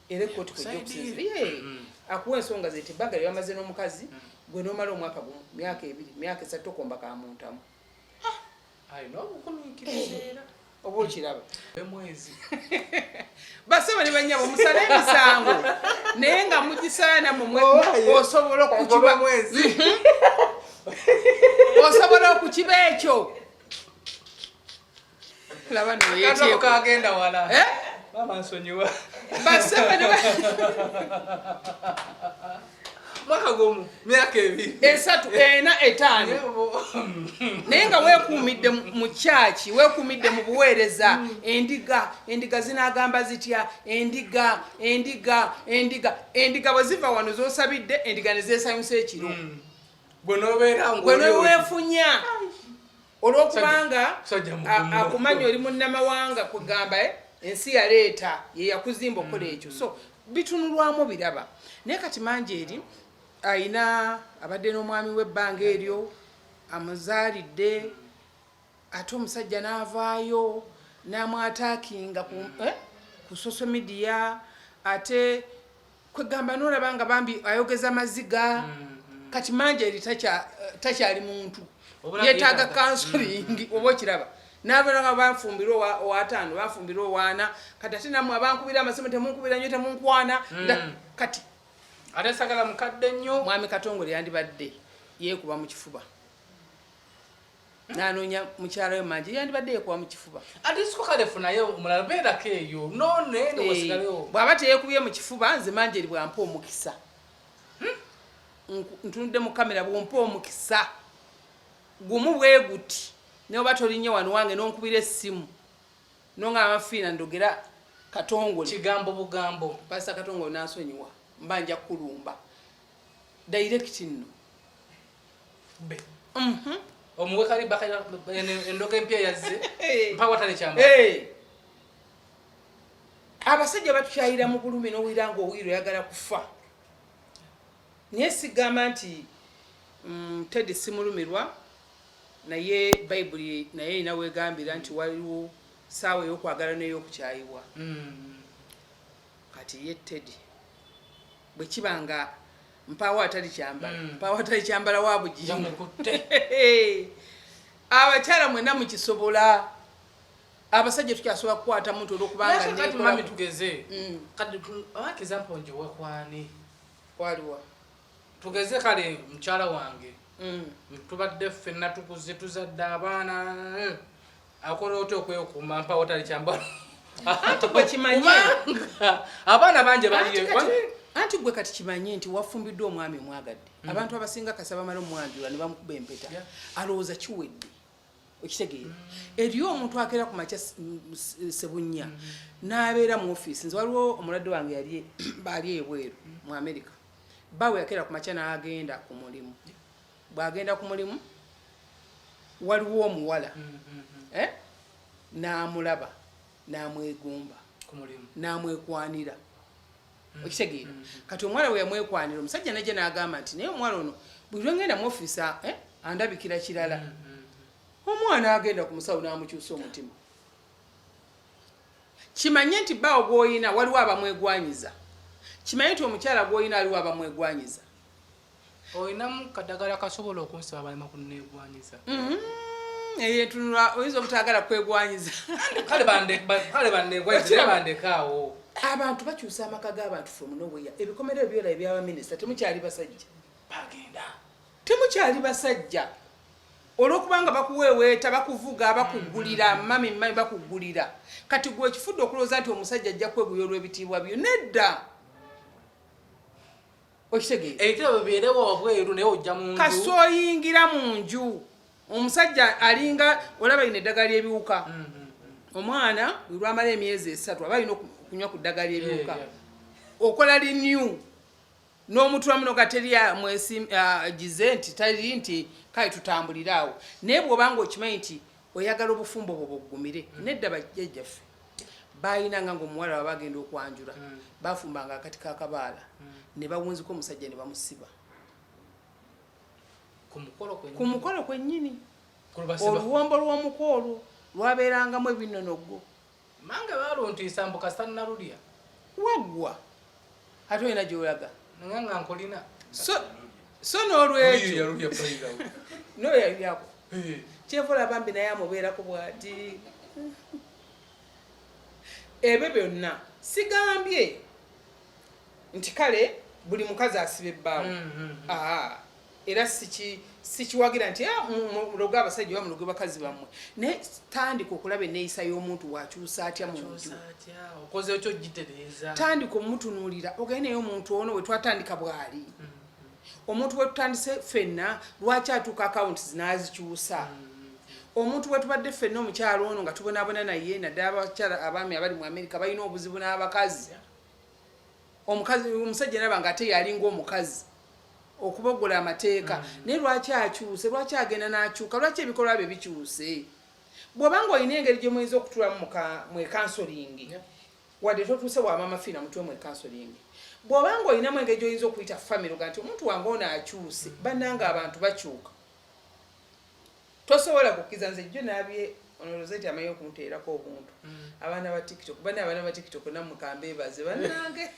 B: era ekkooti kwejja okusinzira. Ye akuwa ensonga ze nti ebbanga lye bamaze n'omukazi gwe n'omala omwaka gumu, myaka 2, myaka 3, tokomba kamuntamu.
C: Alina obugumiikiriza era.
B: Oba okiraba
C: Mwezi.
B: Basebo ne banyabo, musale emisango naye nga mugisala nammwe.
C: Owaye.
B: Osobola okukiba.
C: Mwezi.
B: Osobola okukiba ekyo, laba
C: Katako
B: noyetyeko.
C: kagenda wala.
B: Eh?
C: Mama, nsonyiwa.
B: Basebo ne
C: Mwaka gumu, myaka 2.
B: 3, 4, 5, naye nga weekuumidde mu kyaki, weekuumidde mu buweereza. Endiga zinaagamba zitya? Endiga, endiga, endiga, endiga bwe ziva wano z'osabidde, endiga ne zeesanyusa ekiro.
C: Gwe nobeera
B: Gwe neweefunya olw'okubanga
C: Sajja mugumu.
B: akumanya oli munnamawanga, kwegamba ensi yaleeta ye yakuzimba okukola ekyo. So bitunulwamu, biraba. Naye kati mangi eri ayina abadde n'omwami w'ebbanga eryo amuzaalidde, ate omusajja n'avaayo n'amwattackinga ku social media, ate kwegamba n'olaba nga bambi ayogeza maziga. Kati mangi eri takyali muntu,
C: Obula
B: yeetaaga
C: yeetaaga.
B: counseling. Oba okiraba nabeera nga banfumbirwa owataano, banfumbirwa owaana, kati ate nammwe abankubira amasimu temunkubira nnyo, temunkwana. Kati
C: Ate sagala mukadde nnyo.
B: Mwami Katongole yandibadde yeekuba mu kifuba n'anoonya mukyala we. Mangi yandibadde yeekuba mu kifuba.
C: Ate siko kale funayo omulala, beerako eyo none wasigalewo.
B: Bw'aba teyeekubye mu kifuba, nze Manjeri bwampa omukisa, ntunudde mu kamera, bwompa omukisa gumu bwe guti, naye oba tolinye wano wange n'onkubira essimu nongamba Fiina ndogera Katongole
C: Kigambo bugambo.
B: Pasita Katongole nansonyiwa, mba nja kukulumba direct nno.
C: Be omuwe kali endoga empya yazze mpawa tale kyamba.
B: Hey. Abasajja batukyayira mu bulumi n'owulira nga owulira oyagala kufa, naye sigamba nti Teddy simulumirwa, naye Bayibuli naye erina wegambira nti waliwo saawa ey'okwagala n'ey'okukyayibwa. Kati ye Teddy bwe kiba nga mpaawo atali kyambala, mpaawo atali kyambala wa bugingo.
C: Yamukutte.
B: Abakyala mwenna mukisobola, abasajja tukyasobola kukwata muntu olwokubanga
C: Naye kati mami, tugeze kati awaka example njiwe kwani?
B: Waliwa?
C: Tugeze kale mukyala wange, tubadde ffenna, tukuze, tuzadde abaana, akola otya okwekuuma mpawo tali kyambalo?
B: Anti gwe kimanye.
C: Kubanga abaana bangi
B: Anti
C: baliyo.
B: Anti gwe kati kimanye nti wafumbiddwa omwami omwagadde. Abantu abasinga kasa bamala omwanjula ne bamukuba empeta, alowooza kiwedde. Okitegeera, eriyo omuntu akeera ku makya sebunnya n'abeera mu ofiisi. Nze waliwo omulwadde wange yali baali ebweru mu America, baawe yakeera ku makya n'agenda ku mulimu. Bw'agenda ku mulimu, waliwo omuwala, eh? N'amulaba n'amwegomba.
C: Ku mulimu.
B: N'amwekwanira. Okitegeera, kati omuwala bwe yamwekwanira, omusajja najja n'agamba nti naye omuwala ono buli lwengenda mu ofiisi andabikira kirala. Omwana agenda ku musawo n'amukyusa omutima. Kimanye nti bbaawo gw'oyina waliwo abamwegwanyiza, kimanye nti omukyala gw'oyina aliwo abamwegwanyiza.
C: Olinamu kadagala kasobola okunsaba balema kunneegwanyiza?
B: Eyo entunula oyinza obutaagala kwegwanyiza.
C: Kale banneegwanyiza naye bandekaawo.
B: Abantu bakyusa amaka g'abantu from nowhere. Ebikomero ebyola ebyabaminisita, temukyali basajja.
C: Bagenda.
B: Temukyali basajja olwokubanga bakuweeweeta, bakuvuga, bakugulira. Mami, mami, bakugulira. Kati gwe ekifudde okulowooza nti omusajja ajja kweguya olw'ebitiibwa byo, nedda. Okitegeera?
C: Ebitebe bibeerewo wabweru naye ojja mu nju.
B: Kasi oyingira mu nju, omusajja alinga olaba lino eddagala ly'ebiwuka. Omwana bwe lwamala emyezi 3 aba alina okunywa ku ddagala ly'ebiwuka. Okola renew n'omutulamu noga teri mwesigize nti tali nti kale tutambulire awo. Naye bw'obanga okimanyi nti oyagala obufumbo bwo buggumire, nedda. Bajjajjaffe bayinanga nga omuwala baba agenda okwanjula, bafumbanga akati kakabaala ne bawunzika omusajja ne bamusiba.
C: Ku mukolo kwennyini.
B: Ku mukolo kwennyini.
C: Ku lubasiba.
B: Oluwombo lw'omuko olwo lwabeerangamu ebinonoggo.
C: Mange baluntiisa mbu kasita nalulya.
B: Waggwa, ate olina gyolaga.
C: Nga nga nkulina.
B: So n'olwekyo
C: Yalulya by the way.
B: Noyo yalyako. Kyenva olaba mbi naye amubeerako bw'ati. Ebyo byonna sigambye nti kale buli mukazi asiba ebbaawo. Aa, era sikiwagira nti, "Ah, muloge abasajja oba muloge bakazi bammwe," naye tandika okulaba enneeyisa y'omuntu bw'akyusa atya mu nju.
C: Kyusa atya, okoze otyo gitereeza.
B: Tandika omutunuulira, ogende naye omuntu ono we twatandika bw'ali, omuntu we tutandise ffenna lwaki atuuka accounts n'azikyusa, omuntu we tubadde ffenna omukyalo ono nga tubonaabona naye, naddala abakyala, abaami abali mu Amerika balina obuzibu n'abakazi. Omukazi, omusajja naba nga ate yalinga omukazi okubogola amateeka, naye lwaki akyuse? Lwaki agenda n'akyuka? Lwaki ebikolwa bye bikyuse? Bw'obanga olina engeri gye muyinza okutulamu mu counseling, wadde totuuse wa Mama Fiina mutwe mu counseling, bw'obanga olinamu engeri gy'oyinza okuyita family oga nti omuntu wange ono akyuse. Bannanga, abantu bakyuka, tosobola kukkiriza. Nze jjo naabye ono Rosette amanyi okunteerako obuntu. Abaana ba TikTok, banne, abaana ba TikTok nammwe kambeebaze. Bannange,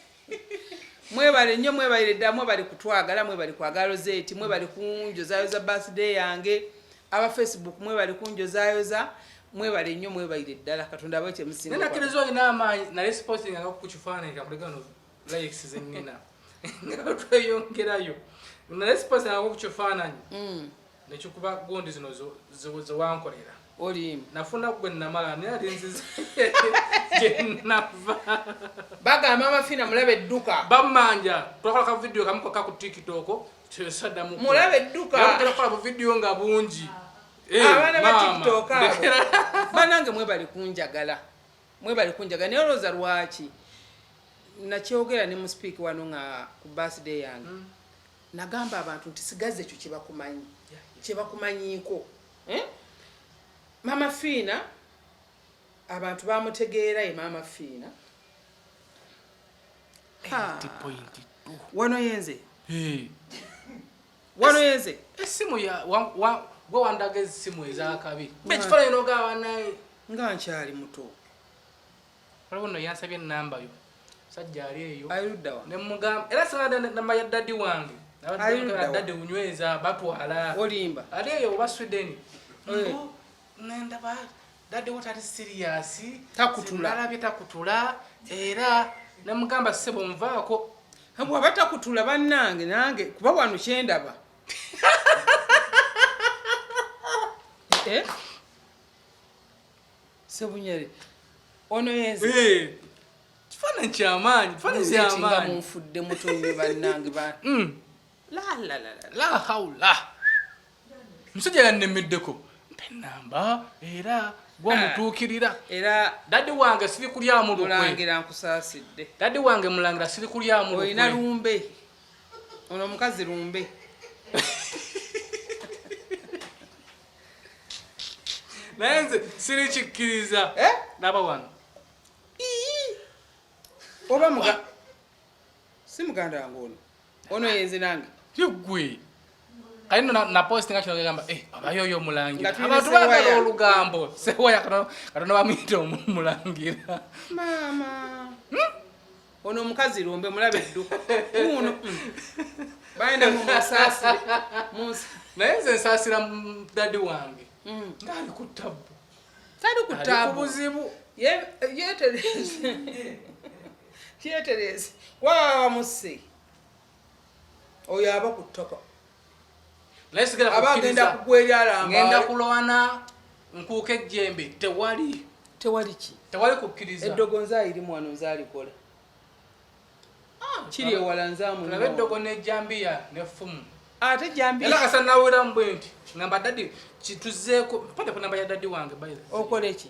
B: mwebale nnyo, mwebalire ddala, mwebale kutwagala, mwebale kwagala Rosette, mwebale kunjozaayoza birthday yange. Aba Facebook mwebale kunjozaayoza, mwebale nnyo, mwebalire ddala. Katonda abawe kyemusinga.
C: Naye nakkiriza olina amaanyi, nali sipostinga nga ku kifaananyi kakuleka no likes zenina nga tweyongerayo. Nali sipostinga ku kifaananyi nekikuba gundi zino zewankolera.
B: Olimu.
C: Nafuna gwe namala, naye ate nzize gyenava.
B: Bagamba Mama Fiina mulabe edduka.
C: Bamanja twakola ka video kamu kokka ku TikTok, tesaddamu.
B: Mulabe edduka.
C: Kukola bu video nga bungi. Eh,
B: abaana ba
C: maama,
B: TikTok abo.
C: Ndekera.
B: Banange, mwebale kunjagala, mwebale kunjagala. Naye olowooza lwaki nakyogera ne mu speak wano nga ku birthday yange nagamba abantu nti sigaze ekyo kyebakumanyi, kyebakumanyiiko, Eh? Mama Fiina abantu bamutegeera ye Maama Fiina. Ha.
C: 8.2.
B: Wano yenze.
C: Eh.
B: Wano yenze.
C: Esimu ya gwe wandaga esimu ezakabi ekifaananyi nogaba naye.
B: Nga nkyali muto.
C: Waliwo nno yansabye enamba yo, sajja ali eyo.
B: Aluddawa?
C: Nemugamba era singa namba ya daddy wange.
B: Ali ludda wa?
C: Daddy unyweza batwala.
B: Olimba.
C: Ali eyo oba Sweden.
B: Eh.
C: Mbu, nendaba daddy wo tali serious.
B: Takutula.
C: Nalabye takutula, era nemugamba ssebo nvaako.
B: Bwaba takutula, bannange, nange kuba wano kyendaba. Eh? Sebunyere ono yenze.
C: Eh, kifaananyi kyamaanyi, kifaananyi
B: Nze nga
C: kyamaanyi.
B: Munfudde muto nnyo bannange ba la la la la.
C: La haula, musajja yannemiddeko, mpa enamba era gwomutuukirira.
B: Era
C: Daddy wange siri kulyamu lukwe.
B: Mulangira, nkusaasidde.
C: Daddy wange mulangira, siri kulyamu
B: Olina
C: lukwe.
B: lumbe, ono omukazi lumbe.
C: Naye nze siri kikkiriza.
B: Eh?
C: Naba wano.
B: Ii! Oba muga si muganda wange ono, ono yenze nange.
C: Kiggwe kali nno napostinga kino gamba, eh, abayo oyo omulangira.
B: Nga tulina
C: Abantu baagala
B: Sewaya.
C: olugambo. Sewaya katono bamuyita omulangira.
B: Maama, ono omukazi lumbe, mulabe edduka uno. Balina mumusaasire.
C: Naye nze nsaasira daddy wange ngaali ku tabbu.
B: Tali ku
C: Ali ku
B: taabu.
C: buzibu.
B: Yetereze, yetereze, waba bamusse oyo aba ku ttaka.
C: Naye sigala
B: Aba agenda
C: kukkiriza.
B: kugwa eri alamba.
C: Ngenda kulwana nkuuka ejjembe, tewali.
B: Tewali ki?
C: Tewali kukkiriza.
B: Eddogo nzaayirimu wano, nzaalikola kiri ewala.
C: Tulabe.
B: Nzamuno.
C: Eddogo n'ejjambiya n'effumu.
B: Ate jambiya.
C: Era kasa naweramu bwe nti ngamba daddy kituzeeko pate ku namba ya daddy wange, by the way.
B: Okola eki?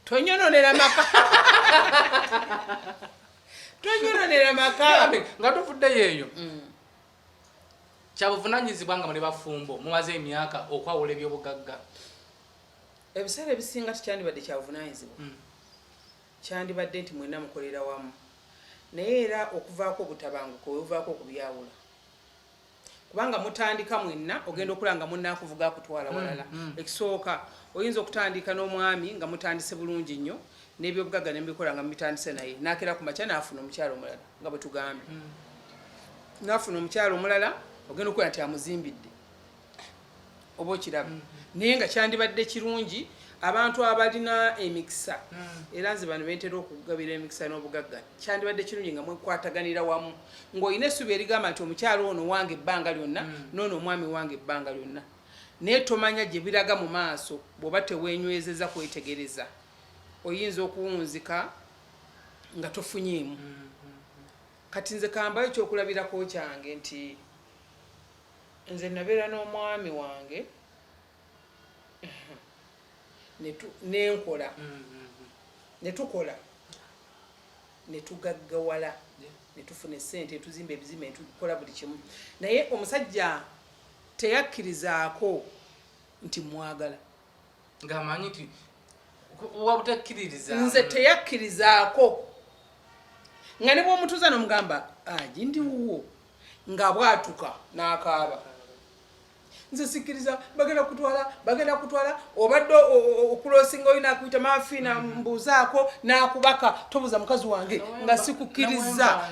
B: Tonyononera maka, tonyononera maka.
C: Gambe, nga tuvuddeyo eyo, kyabuvunanyizibwa nga muli bafumbo mumaze emyaka okwawula ebyobugagga?
B: Ebiseera ebisinga tekyandibadde kyabuvunanyizibwa. Kyandibadde nti mwenna mukolera wamu, naye era okuvaako obutabanguko webuvaako okubyawula, kubanga mutandika mwenna, ogenda okulaba nga munna akuvuga akutwala walala. Ekisooka, oyinza okutandika n'omwami nga mutandise bulungi nnyo n'ebyobugagga nemubikola nga mubitandise naye, nakera ku makya naafuna omukyalo omulala, nga bwe tugambye, naafuna omukyalo omulala, ogenda okulaba nti amuzimbidde oba okiraba. Naye nga kyandibadde kirungi Abantu abalina emikisa, era nze bano bentera okugabira emikisa n'obugagga, kyandibadde kirungi nga mwekwataganira wamu, ng'olina essuubi erigamba nti omukyalo ono wange ebbanga lyonna, noono omwami wange ebbanga lyonna. Naye tomanya gye biraga mu maaso bw'oba teweenywezeza kwetegereza, oyinza okuwunzika nga tofunyeemu. Kati nze kambayo ekyokulabirako kyange nti nze nabeera n'omwami wange nenkola, ne tukola, ne tugaggawala, ne tufuna essente, tuzimba ebizimbe, ne tukola buli kimu, naye omusajja teyakkirizaako nti mwagala.
C: Ng'amanyi nti wabutakkiririza.
B: Nze teyakkirizaako, nga ne bw'omutuuza n'omugamba agi ndi wuwo, nga bwatuka n'akaaba, "Nze sikkiriza, bagenda kutwala, bagenda kutwala." Obadde okulosinga, olina akuyita mafiina, mbuuzaako n'akubaka, "Tobuuza mukazi wange nga sikukkiriza."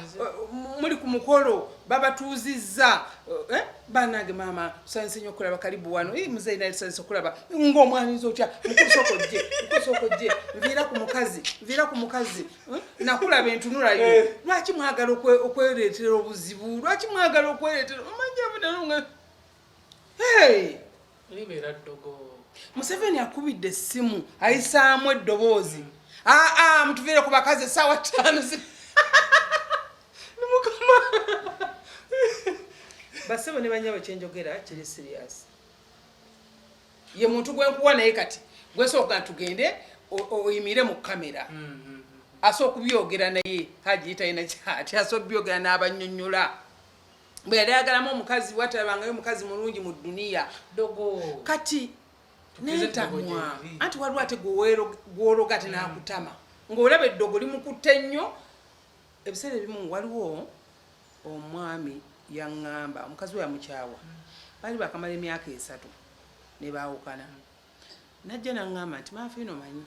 B: Muli ku mukolo, babatuuzizza, eh, "Banange maama, tusanyuse nnyo okulaba, kalibu wano. Eh, muzeeyi naye tusanyuse okulaba." Ng'omwaniriza otya? "Mukulu, sooka ojje, mukulu, sooka ojje, nviira ku mukazi, nviira ku mukazi. Eh, nakulaba entunulayo." Lwaki mwagala okwereetera obuzibu? Lwaki mwagala okwereetera omanya? Hey!
C: Libeera ddogo.
B: Museveni akubidde essimu, ayisaamu eddoboozi, "Aa, mutuviire ku bakazi essaawa 5." Mukama, basebo ne banyabo, kyenjogera kiri serious. Ye muntu gwenkuwa, naye kati gwesooka tugende oyimire mu kamera, asobola okubyogera, naye Haji talina kyati asobola okubyogera n'abanyonyola bwe yali ayagalamu omukazi, watalabangayo omukazi mulungi mu duniya.
C: Ddogo.
B: Kati
C: Tukkirize eddogo
B: nentamwa.
C: gyeriri.
B: Anti waliwo ate gwologa ate n'akutama, ng'olaba eddogo limukutte nnyo. Ebiseera ebimu waliwo omwami yaŋŋamba omukazi we yamukyawa, baali bakamala emyaka 3 ne baawukana. Najja naŋŋamba nti, "Maafiino, manyi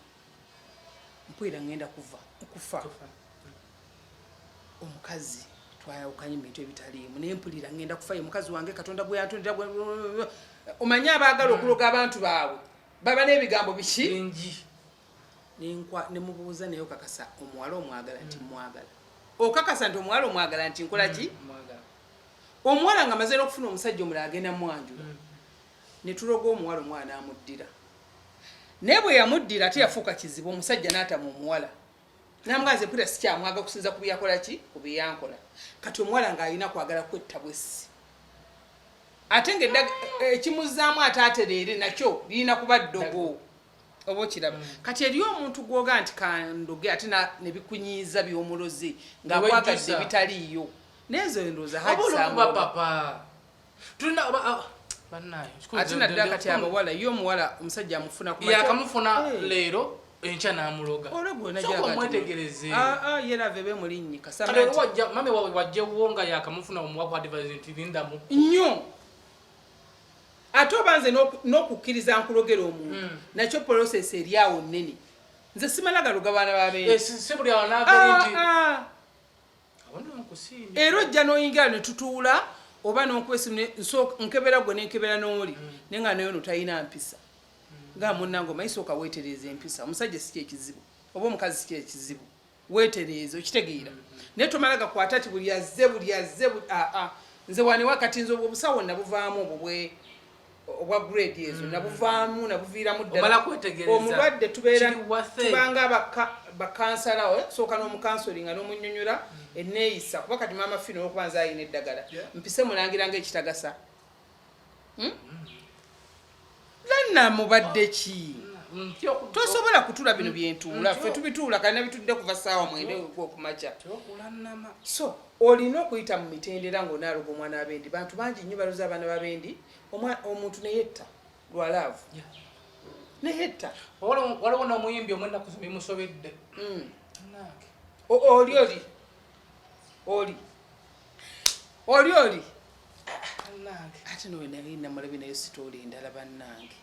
B: mpwira ŋŋenda kuva kufa."
C: Kufa.
B: "Omukazi twayawukanye mu bintu ebitaliimu, naye mpulira ŋŋenda kufa. Ye mukazi wange Katonda gwe yantondera." Omanyi abaagala okuloga abantu baabwe baba n'ebigambo biki?
C: Bingi.
B: Nemubuuza, "Naye okakasa omuwala omwagala?" Nti, "Mwagala." "Okakasa nti omuwala omwagala?" Nti, "Nkola ki?"
C: Mwagala.
B: Omuwala nga amaze n'okufuna omusajja omulala, agenda mwanjula. Ne tuloga omuwala, omwana amuddira, naye bwe yamuddira ate yafuuka kizibu. Omusajja n'atama omuwala, namugaa, "Nze mpulira sikyamwaga okusinza ku byeyakola ki, ku byeyankola." Kati omuwala ng'alina kwagala kwetta bwessi, ate nga ekimuzaamu ate atereere nakyo lirina kuba ddogo, oba okiraba. Kati eriyo omuntu gwoga nti kandoge, ate ne bikunyiiza by'omulozi ng'akwagadde
C: Newejjusa.
B: ebitaliiyo. Naye nze ndowooza
C: Oba olwokuba
B: Haji
C: papa tulina oba bannaye.
B: Ate naddala kati abawala, ye omuwala omusajja amufuna ku makya.
C: Yakamufuna
B: Eh.
C: leero, enkya n'amuloga.
B: Olwo gwe
C: Sooka omwetegereze.
B: Ye love ebe mulinnyi.
C: Kati
B: Kasama
C: olwo wajja mami wawe wajjewo nga yakamufuna, omuwa ku advice nti lindamu.
B: Nnyo. Ate oba nze n'okukkiriza nkulogera omuntu, nakyo process eri awo nnene. Nze simala galoga baana babendi.
C: Eh, si buli awo naaveri nti abo nkusiimye.
B: Era ojja n'oyingira ne tutuula, oba n'onkuba esimu, nkebera gwe nenkebera n'oli, naye nga naye ono talina mpisa nga munnange. Omanyi, sooka weetereeza empisa. Omusajja si kyekizibu oba omukazi si kyekizibu, weetereeza, okitegeera. Naye tomala gakwata ti buli azze, buli azze, aa. Nze wanewa kati nze obwo obusawo nabuvaamu, obwo bwe obwa grade ezo nabuvaamu, nabuviiramu ddala.
C: Omala kwetegereza.
B: Omulwadde tubeera
C: Kiri waffe.
B: tubanga bakansala, sooka n'omukansolinga n'omunyonyola eneeyisa, kuba kati maama Fina, olwokuba nze ayina eddagala, mpise mulangira ngaekitagasa. Lanna mubadde ki? Tosobola kutula bino byentuula. Ffe tubituula kali nabitudde kuva ssaawa 9 okumakya.
C: Tyokulanama.
B: So olina okuyita mu mitendera ng'onaaloga omwana w'abendi. Bantu bangi nnyo baloza abaana b'abendi. Omuntu neyetta lwa love, neyetta.
C: Waliwo n'omuyimbi omu ennaku zino bimusobedde. Nange.
B: Oli oli oli oli oli.
C: Nange.
B: Ate nowe naye namulabi naye story endala, bannange,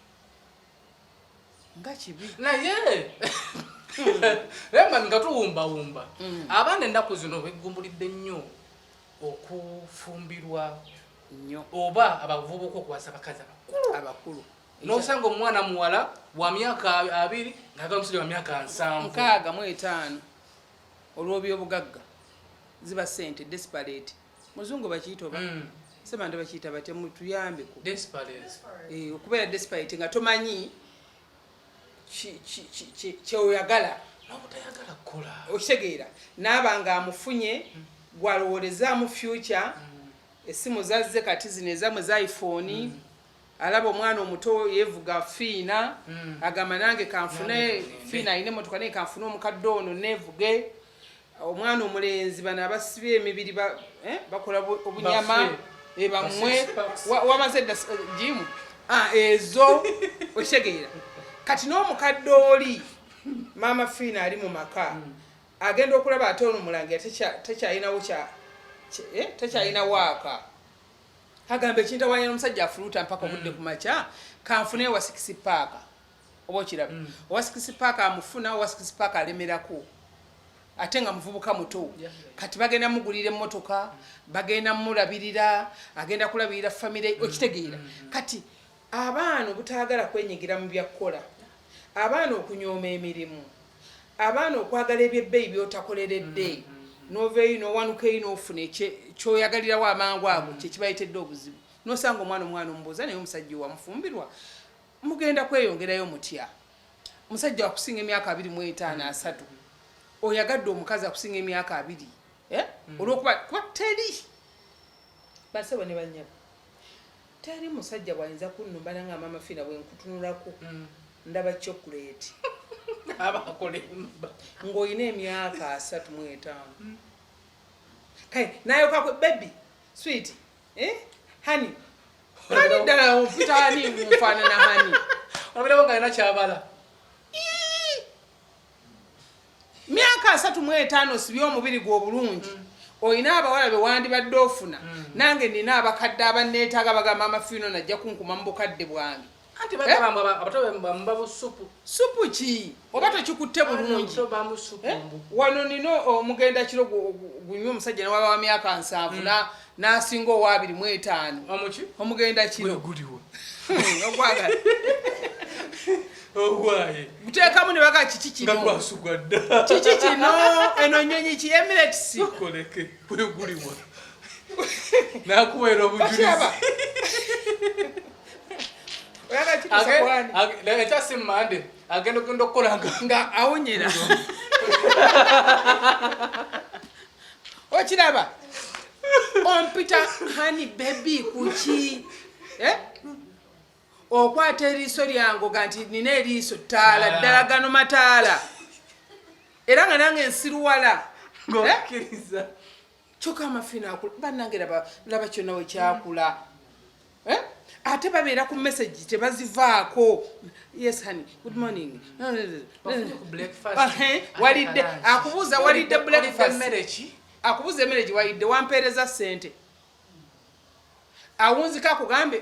B: nga kibi.
C: Naye naye nga tuwumbawumba, abaana ennaku zino begumbulidde nnyo okufumbirwa
B: nnyo
C: oba abavubuka okuwasa abakazi abakulu.
B: Abakulu.
C: Nosanga omwana muwala wa myaka 20 ng'agala omusajja wa myaka 70.
B: 65 olw'obyobugagga ziba sente desperate. Muzungu bakiyita oba semanda bakiyita batya, mutuyambeko.
C: Desperate.
B: Okubeera desperate nga tomanyi kyoyagala.
C: N'obutayagala kukola.
B: Okitegeera, naaba nga amufunye gwalowoolezaamu future. Essimu zazze kati zino ezamwe za iPhone, alaba omwana omuto yeevuga Fiina, agamba nange kanfune.
C: Nange kanfune.
B: Fiina alina emotoka, naye kanfune omukadde ono neevuge. Omwana omulenzi, bano abasibye emibiri bakola obunyama.
C: Bafe.
B: Bammwe
C: Ba six packs.
B: Wamaze dda jimu ezo. Okitegeera, kati n'omukadde oli maama Fiina ali mu maka agenda okulaba ate ono mulangira tekyalinawo tekyalina waaka. Agamba ekintawanya n'omusajja afuluuta mpaka obudde ku makya, kanfune wa six pack. Oba okiraba, owa six pack amufuna, owa six pack alemerako ate nga muvubuka muto. Kati bagenda mugulira emmotoka, bagenda mulabirira, agenda kulabirira famire. Okitegeera, kati abaana obutaagala kwenyigira mu byakkola, abaana okunyooma emirimu, abaana okwagala ebyebbeeyi byotakoleredde, nova eyi nowanuka eyi nofuna kyoyagalirawo amangu ago, kyekibayitedde obuzibu. Nosanga omwana omubuuza, naye omusajja owamufumbirwa mugenda kweyongerayo mutya? Omusajja akusinga emyaka 25, 30, oyagadde omukazi akusinga emyaka 20, eh? Olwokuba kuba teri basebo ne bannyabo, teri musajja bwayinza kunnumbana nga maama Fiina bwe nkutunulako ndaba chocolate.
C: Abakolemba.
B: Ng'olina emyaka 35, kale nayokakwe baby, sweet, eh? Honey, honey, ddala ompita honey, nfaanana honey?
C: Olabirako nga alina kyabala.
B: Myaka 35, osibye omubiri gwe obulungi, olina abawala be wandibadde ofuna. Nange nina abakadde abanneetaaga, bagamba amafiino najja kunkuma mu bukadde bwange.
C: Anti bagamba mbu abato bamuba busupu.
B: Supu ki? Oba tokikutte bulungi.
C: Abato bamusupu
B: Eh?
C: mbu.
B: Wano nina omugenda kiro gunywa omusajja newaba wa myaka 70 n'asinga owa 25.
C: Omuki?
B: Omugenda kiro.
C: Guliwo.
B: Ogwagala.
C: Ogwaye.
B: Guteekamu ne baga kiki
C: Nga
B: kino?
C: gwasugwa dda.
B: Kiki kino? Eno nyonyi ki? Emirates?
C: Koleke gwe guliwa. Nakuweera obujulizi.
B: Bakiraba, oyagala kituusa kwani?
C: Ekyasi Mande agenda ogenda okukola nga
B: nga awunyira. Okiraba, ompita honey, baby kuki? Eh? Okwata eriiso lyange oga nti nina eriiso ttaala. Ddala gano mataala, era nga nange nsiruwala. Eh?
C: Ng'okkiriza.
B: Kyokka amafina akula bannange, laba laba kyonna we kyakula. Eh? Ate babeera ku message tebazivaako. Yes honey, good morning.
C: Bafunye ku breakfast.
B: Walidde?
C: Ate lunch.
B: Akubuuza walidde breakfast.
C: Emmere ki?
B: Akubuuza emmere gye walidde, wampeereza ssente, awunzika akugambe,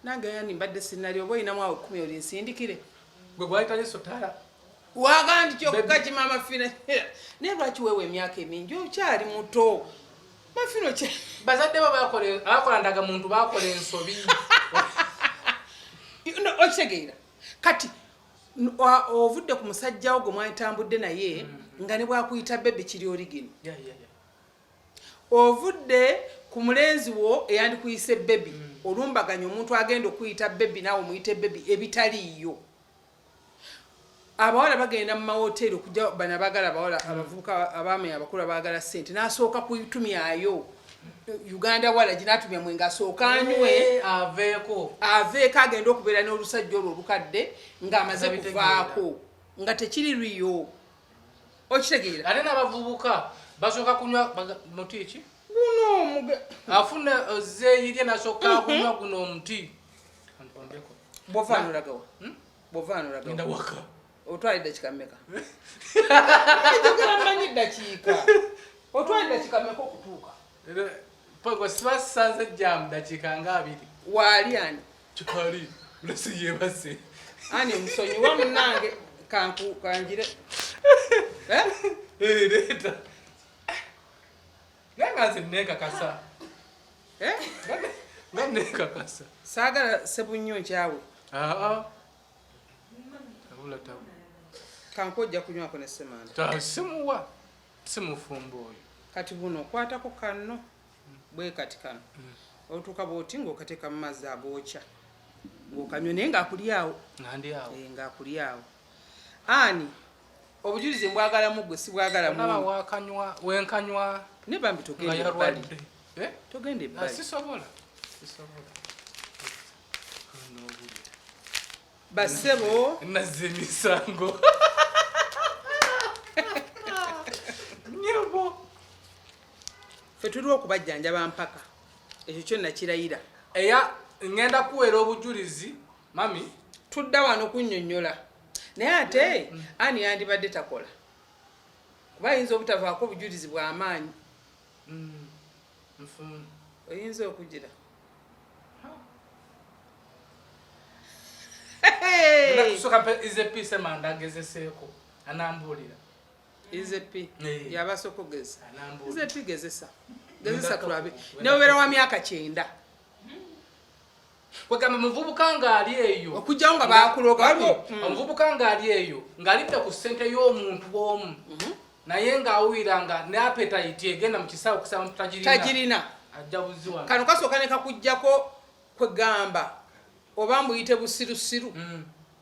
B: nange yani mbadde sinali, oba oyinamu awo 10 oli nsindikire."
C: Gwe gwayita liiso ttaala.
B: Waga nti kyokka kimama Fina, naye lwaki weewa emyaka emingi? Okyali muto mafina okya
C: Bazadde bo bakola ndagamuntu, bakola ensobi.
B: No, okitegeera, kati ovudde ku musajjawo gwe mwatambudde naye nga ne bwakuyita baby kiri origin. Ovudde ku mulenzi wo eyandikuyise baby, olumbaganya omuntu agenda okuyita baby, naawe omuyite baby ebitaliiyo. Abawala bagenda mu mawoteeri okujja bano abaagala abawala abavubuka, abaami abakulu abaagala ssente, n'asooka kutumyayo Uganda walagi, n'atumya mwenge, asooka anywe.
C: Aveeko.
B: Aveeko agenda okubeera n'olusajja olwo olukadde ng'amaze
C: Tabitegeera.
B: kuvaako nga tekiri riyo. Okitegeera?
C: Ate n'abavubuka basooka kunywa muti ki?
B: Guno omuge.
C: Afuna ozeeyirye nasooka kunywa guno omuti. Kantombeko.
B: Bw'ovaanulagawa? Bw'ovaanulagawa?
C: Genda waka.
B: Otwala eddakiika mmeka? Njagala mmanyi eddakiika. Otwala eddakiika mmeka okutuuka?
C: Poko siba sisanze jam, dakiika nga 20.
B: Waali ani?
C: Kikali lesi yebase.
B: Ani musonyiwa munnange, kanku kanjire. Eh?
C: Leeta naye nga nze neekakasa.
B: Eh?
C: Nga neekakasa.
B: Saagala sebunnyo nkyawe.
C: Aa. Tabula tabu.
B: Kanku ojja kunywako ne Ssemanda.
C: Ta simuwa. Simufumbo oyo.
B: Kati buno okwatako kanno bwe kati kano. Otuuka bw'oti ng'okateeka mu mazzi agookya. Ng'okanywa naye ng'akuli awo.
C: Nga ndi awo.
B: Eh, ng'akuli awo. Ani obujulizi mbwagalamu gwe sibwagala
C: Olaba
B: mu.
C: wakanywa wenkanywa
B: Ne bambi
C: nga
B: togenda ebbali.
C: yalwadde. Eh?
B: Togenda
C: Ah,
B: ebbali.
C: sisobola. Sisobola. N'obulira.
B: Bassebo
C: Nazza emisango. Nyabo.
B: ffe tuliwo okubajjanjaba mpaka. Ekyo kyo nakirayira.
C: Eya ngenda kuweera obujulizi mami.
B: Tudda wano kunnyonnyola. Naye ate ani yandibadde takola? Kuba ayinza obutavaako obujulizi bw'amaanyi. Oyinza okugira.
C: Kusooka mpe Ize P Ssemanda agezeseeko anambuulira.
B: Ize P
C: Eh.
B: yaba asooka okugezesa.
C: Anambuulira.
B: Ize P gezesa. Gezesa
C: Ngenda
B: tulabe.
C: ku-
B: Ne obeera wa myaka 90.
C: Kwegamba omuvubuka ng'ali eyo.
B: Okugyawo nga baakuloga, waliwo-
C: Omuvubuka ng'ali eyo ng'alidde ku ssente y'omuntu omu. Naye ng'awulira nga ne appetite egenda mu kisaawe okusaba muntu tagirina.
B: Tagirina.
C: Ajja buzi wano.
B: Kano kasooka ne kakuggyako kwegamba oba mbuyite busirusiru.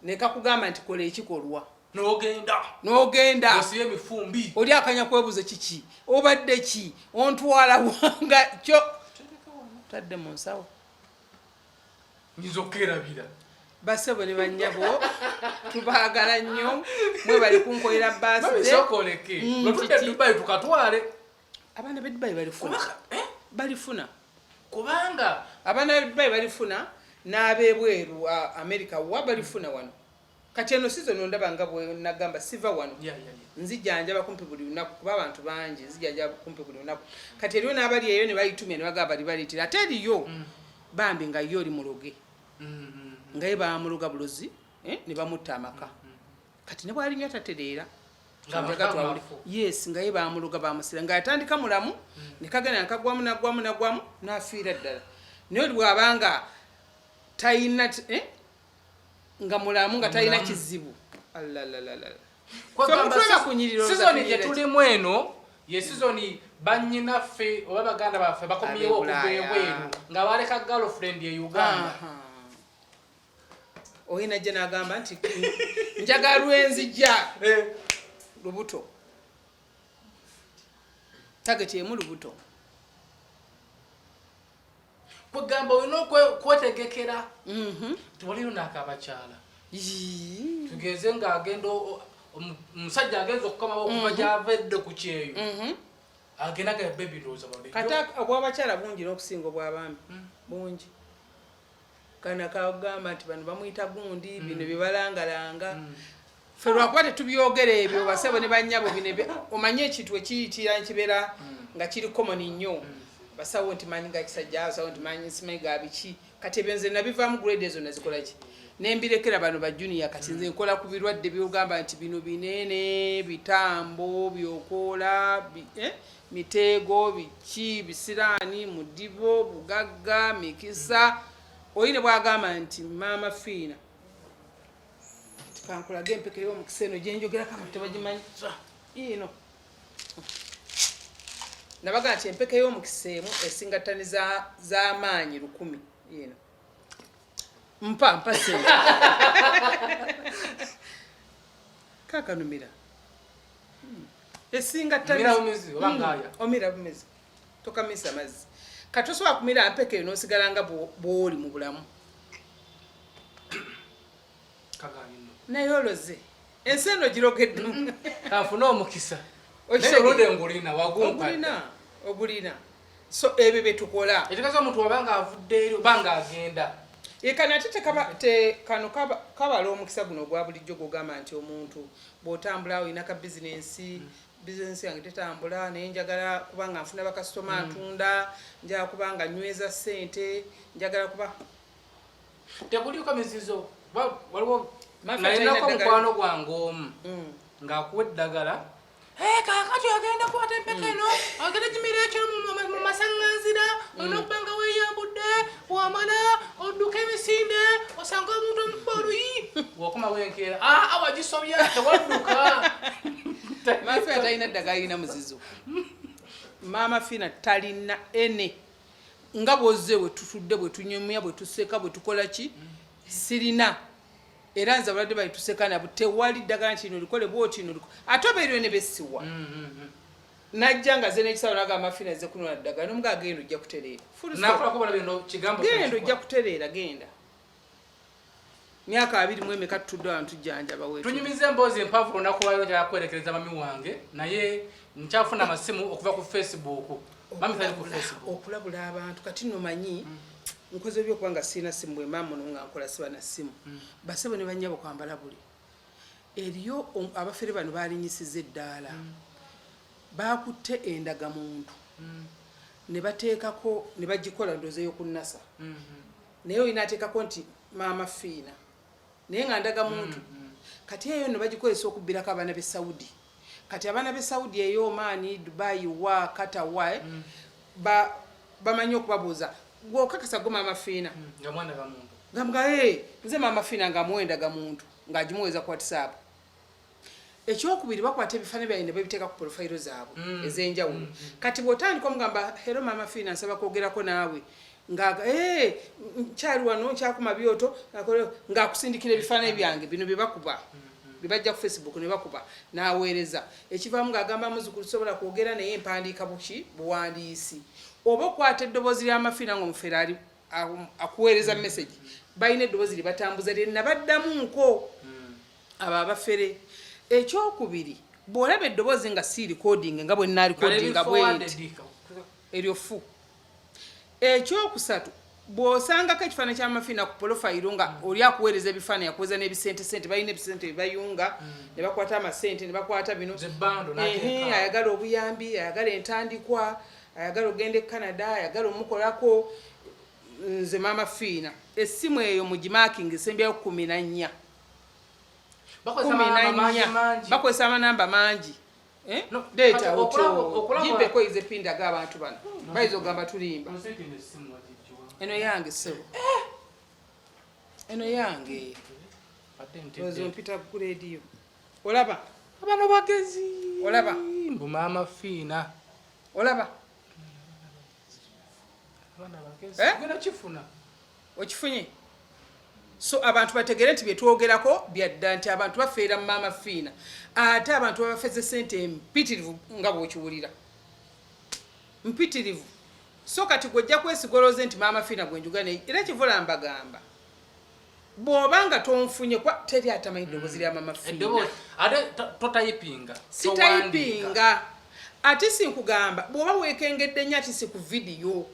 B: Ne kakugamba nti kola ekikolwa.
C: N'ogenda.
B: N'ogenda.
C: Osibe emifumbi.
B: Oli akanya kwebuuza kiki? Obadde ki? Ontwala wanga kyo. Tadde mu nsawo.
C: Nyinza okwerabira.
B: Bassebo ne bannyabo tubaagala nnyo mwebale kunkolera
C: Mami
B: birthday.
C: sooka oleke. Lwe tudda e
B: Kiki?
C: Dubai tukatwale.
B: Abaana b'e Dubai balifuna.
C: Kubanga, eh?
B: Balifuna.
C: Kubanga
B: Abaana b'e Dubai balifuna n'ab'ebweru America wa balifuna wano. Kati eno season ondaba nga bwe nagamba siva wano.
C: Yeah.
B: Nzijanjaba kumpi buli lunaku kuba abantu bangi nzijanjaba kumpi buli lunaku. Kati eriyo n'abali eyo ne bayitumya ne bagamba bali baleetera. Ate eriyo bambi nga ye oli muloge. Nga ye bamuloga bulozi, ne bamutta amaka. Kati ne bw'alinywa tatereera.
C: Nga
B: Njaga
C: amaka
B: twawule.
C: mafu.
B: Yes, nga ye bamuloga bamusira. Nga yatandika mulamu, ne kagenda nakagwamu, nagwamu, nagwamu, n'afiira ddala. Naye oli bw'abanga talina nga mulamu, nga talina
C: Mulamu.
B: kizibu. Alalalala.
C: Kwegamba
B: Ffe omutwe bakunyirira olowooza
C: sizoni
B: tunyirira
C: gye
B: ki?
C: tulimu eno ye sizoni bannyinaffe oba baganda baffe bakomyewo okuva
B: Ab'e Bulaaya.
C: ebweru nga baleka girlfriend e Uganda.
B: Aha. Oyina gye n'agamba nti njagala lwenzijja lubuto. Target emu lubuto.
C: Kwegamba olina okwetegekera. Waliyo n'akabakyala.
B: Yii.
C: Tugeze ng'agenda omusajja agenze okukomawo okuva gy'ava edde ku kyeyo. Agenda nga baby ndowooza baleke.
B: Kati obw'abakyala bungi n'okusinga obw'abaami. Bungi. Kana kagamba nti bano bamuyita gundi, bino bye balangalanga. Ffe lwakuba tetubyogera ebyo, basebo ne bannyabo bino omanye ekintu ekiyitira nkibeera nga kiri common nnyo. Basawo nti manyi ga kisajja, basawo nti manyi simanyi ga biki. Kati ebyo nze nabivaamu grade ezo nazikola ki? Ne mbirekera bano ba junior. Kati nze nkola ku birwadde by'ogamba nti bino binene, bitambo, byokoola, miteego, biki, bisiraani, mudibo, bugagga, mikisa. Oyi ne bw'agamba nti Maama Fiina, kankulage empeke y'omukisa eno gye njogerako abantu tebagimanyi. Ino. Nabaga nti empeke y'omukisa emu esinga ttani z'amaanyi 1000. Ino. Mpa, mpa ssente. Kaakanumira. Esinga ttani
C: Omira bumizi oba ngaaya?
B: Omira bumizi. Tokamisa mazzi. Kati tosobola kumira mpeke eyo n'osigala nga bw'oli mu bulamu.
C: Kagaanye nno.
B: Naye oloze. Ensi eno girogeddemu.
C: Kanfune omukisa.
B: Okitegeera?
C: Naye oludde ngulina, wagumpa.
B: Ogulina, ogulina. So ebyo bye tukola.
C: Ekikazi omuntu oba ng'avudde eri oba ng'agenda.
B: Ye kano ate tekaba, te, kano kaba, kabala omukisa guno ogwa bulijjo gw'ogamba nti omuntu bw'otambula olina ka bizinensi, bizinensi yange tetambula, naye njagala kuba nga nfuna bakasitoma ntunda, njagala kuba nga nyweza ssente, njagala kuba
C: Tekuliiko mizizo. Waliwo
B: Mafia
C: nalinako
B: talina ddagala.
C: mukwano gwange omu ng'akuwa eddagala Eh, kaakati ogenda kwata empeka eno, ogenda gimira ekiro mu masaŋŋanzira, olina okuba nga weeyambudde, wamala odduka emisinde osanga omuntu omukuba oluyi, wokomawo enkeera, aa ah, wagisobya, tewadduka.
B: Maama Fina talina ddagala lirina muzizo. Maama Fina talina ene nga bwozze bwe tutudde, bwe tunyumya, bwe tuseka, bwe tukola ki, sirina. Era nze abalwadde bali tuseka nabo, tewali ddagala nti lino likole bwoti lino likole, ate obeeryo ne bessiwa. Najja nga ze n'ekisawo nagamba Fina ze kunona ddagala, nomugaa genda ojja kutereera. Full stop.
C: Nakolako bala bino kigambo.
B: Genda ojja kutereera, genda. Myaka abiri mu emeka tutudde wano tujjanjaba wetu.
C: Tunyumiza emboozi empanvu olunaku lwaleero, njagala kwerekereza mami wange, naye nkyafuna amasimu okuva ku Facebook. Mami tali ku Facebook.
B: Okulabula abantu kati nno manyi nkoze ebyokuba nga sirina simu, bwe mba muno nga nkola siba na simu. Basebo ne bannyabo kwambala buli eriyo abafere bano balinyisiza eddaala. Bakutte endagamuntu ne bateekako ne bagikola ndowooza ey'okunnasa, naye olina ateekako nti Maama Fiina, naye nga ndagamuntu. Kati eyo nno bagikozesa okubbirako abaana b'e Saudi. Kati abaana b'e Saudi eyo, Oman, Dubai, wa Qatar, wa bamanyi okubabuuza, gwe okakasa gwe Maama Fiina?
C: Nga mwana gamuntu.
B: Nga hey, nze Maama Fiina, ng'amuwa endagamuntu ng'agimuweeza ku WhatsApp. Ekyokubiri, bakwata ebifaananyi byange ne babiteeka ku profile zaabwe ez'enjawulo. Kati bw'otandika omugamba, "Hello Maama Fiina, nsaba kwogerako naawe," nga hey, nkyali wano nkyakuma byoto, ng'akusindikira ebifaananyi byange bino bye bakuba, bye bajja ku Facebook ne bakuba n'aweereza. Ekivaamu ng'agamba, "Muzukulu, sobola kwogera naye mpandiika buki buwandiisi." Oba okwata eddoboozi lya Mafiina ng'omufere ali akuweereza message, balina eddoboozi lye batambuza lye nabaddamu nko abo abafere. Ekyokubiri, bw'olaba eddoboozi nga si recording nga bwe nnaalikodinga bwenti, eryo fu. Ekyokusatu, bw'osangako ekifaananyi kya Mafiina ku profile nga oli akuweereza ebifaananyi, akuweereza n'ebisentesente, balina ebisente bye bayunga ne bakwata amasente ne bakwata bino.
C: Zebbando.
B: Ehe,
C: n'ateeka.
B: Ayagala obuyambi, ayagala entandikwa, ayagala ogenda e Canada, ayagala omukolako, nze Maama Fiina, essimu eyo mugimakinga esembyayo 14.
C: Bakozesa
B: kumi
C: amanamba
B: na
C: mangi
B: nnya.
C: Mangi.
B: Bakozesa amanamba mangi. Eh?
C: No,
B: Leeta
C: kati okulaba-
B: gimpeko ize pindaga abantu bano bayinza okugamba tulimba.
C: Rosette, eno essimu wagijjiwa?
B: Eno yange ssebo, eno yange.
C: Ate ntidde.
B: Ozo mpita ku rediyo, olaba?
C: Abano bagezi.
B: Olaba?
C: Mbu Maama Fiina.
B: Olaba?
C: Abaana bagezi.
B: Eh?
C: Genda kifuna.
B: Okifunye? So abantu bategere nti byetwogerako byadda, nti abantu bafeera mu Maama Fiina, ate abantu babafeze sente empitirivu nga bwokiwulira, mpitirivu. So kati gwojja kwesigoloze nti Maama Fiina gwenjuga naye, era kivula mbagamba, bw'oba nga tonfunye kwa teri atamanyi ddoboozi lya Maama Fiina.
C: Eddoboozi ate totayipinga.
B: Sitayipinga, ate sinkugamba bw'oba weekengedde nnyo, ati si ku vidiyo.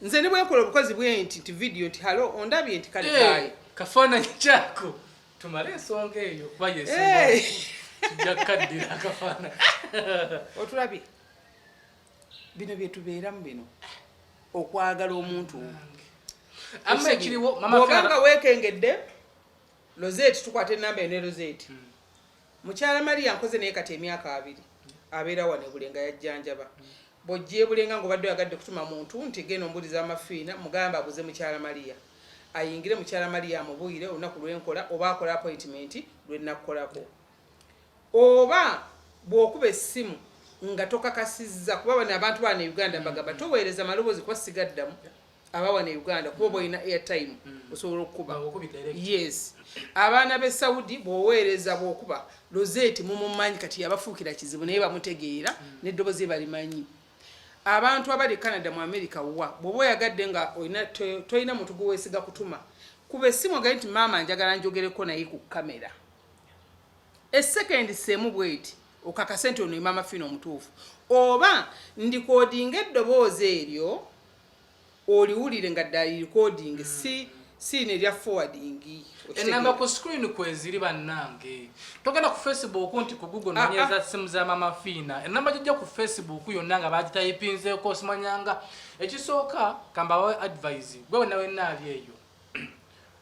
B: Nze ne bwenkola obukozi bwe nti vidiyo nti hello, ondabye nti kale bye.
C: Kafaananyi kyako tumale ensonga eyo kuba yesinga. Tujja kukaddira akafaananyi.
B: Otulabye bino byetubeeramu bino, okwagala omuntu.
C: Amma ekiriwo, Mama
B: Bw'obanga
C: Fiina
B: weekengedde, Rosette, tukwata enamba eno ne Rosette. Mukyala Maria nkoze naye kati emyaka 20, abeera wano ebulenga, yajjanjaba. Bw'ojja ebulenga ng'obadde oyagadde kutuma muntu nti genda ombuuliza Amafiina, mugamba abuze mukyala Maria, ayingire mukyala Maria amubuulire olunaku lwenkola oba akola appointment lwenakkolako. Oba bw'okuba essimu nga tokakasizza, kuba bano abantu bano e Uganda mbagamba toweereza maloboozi kuba sigaddamu. Abawana e Uganda, kuba oba olina airtime osobola okukuba.
C: Okubi direct.
B: Yes, abaana b'e Saudi bw'oweereza, bw'okuba Rosette mumumanyi, kati yabafuukira kizibu naye bamutegeera n'eddoboozi balimanyi. Abantu abali e Canada, mu America, wa bw'oba oyagadde nga olina tolina muntu gwe weesiga kutuma, kuba essimu ogaye nti, "Maama njagala njogereko naye ku kamera esekendi seemu bweti," okakase nti ono ye Maama Fiina omutuufu, oba ndikodinga eddoboozi eryo oliwulire nga ddala recording, si siina erya forwarding.
C: Enamba ku screen kweziri bannange. Togenda ku Facebook nti ku Google nonyeza simu za Mama Fiina. Enamba gijja ku Facebook yonna nga bagitayipinzeeko osimanyanga. Ekisooka kambawe advice, gwe wenna wenna ali eyo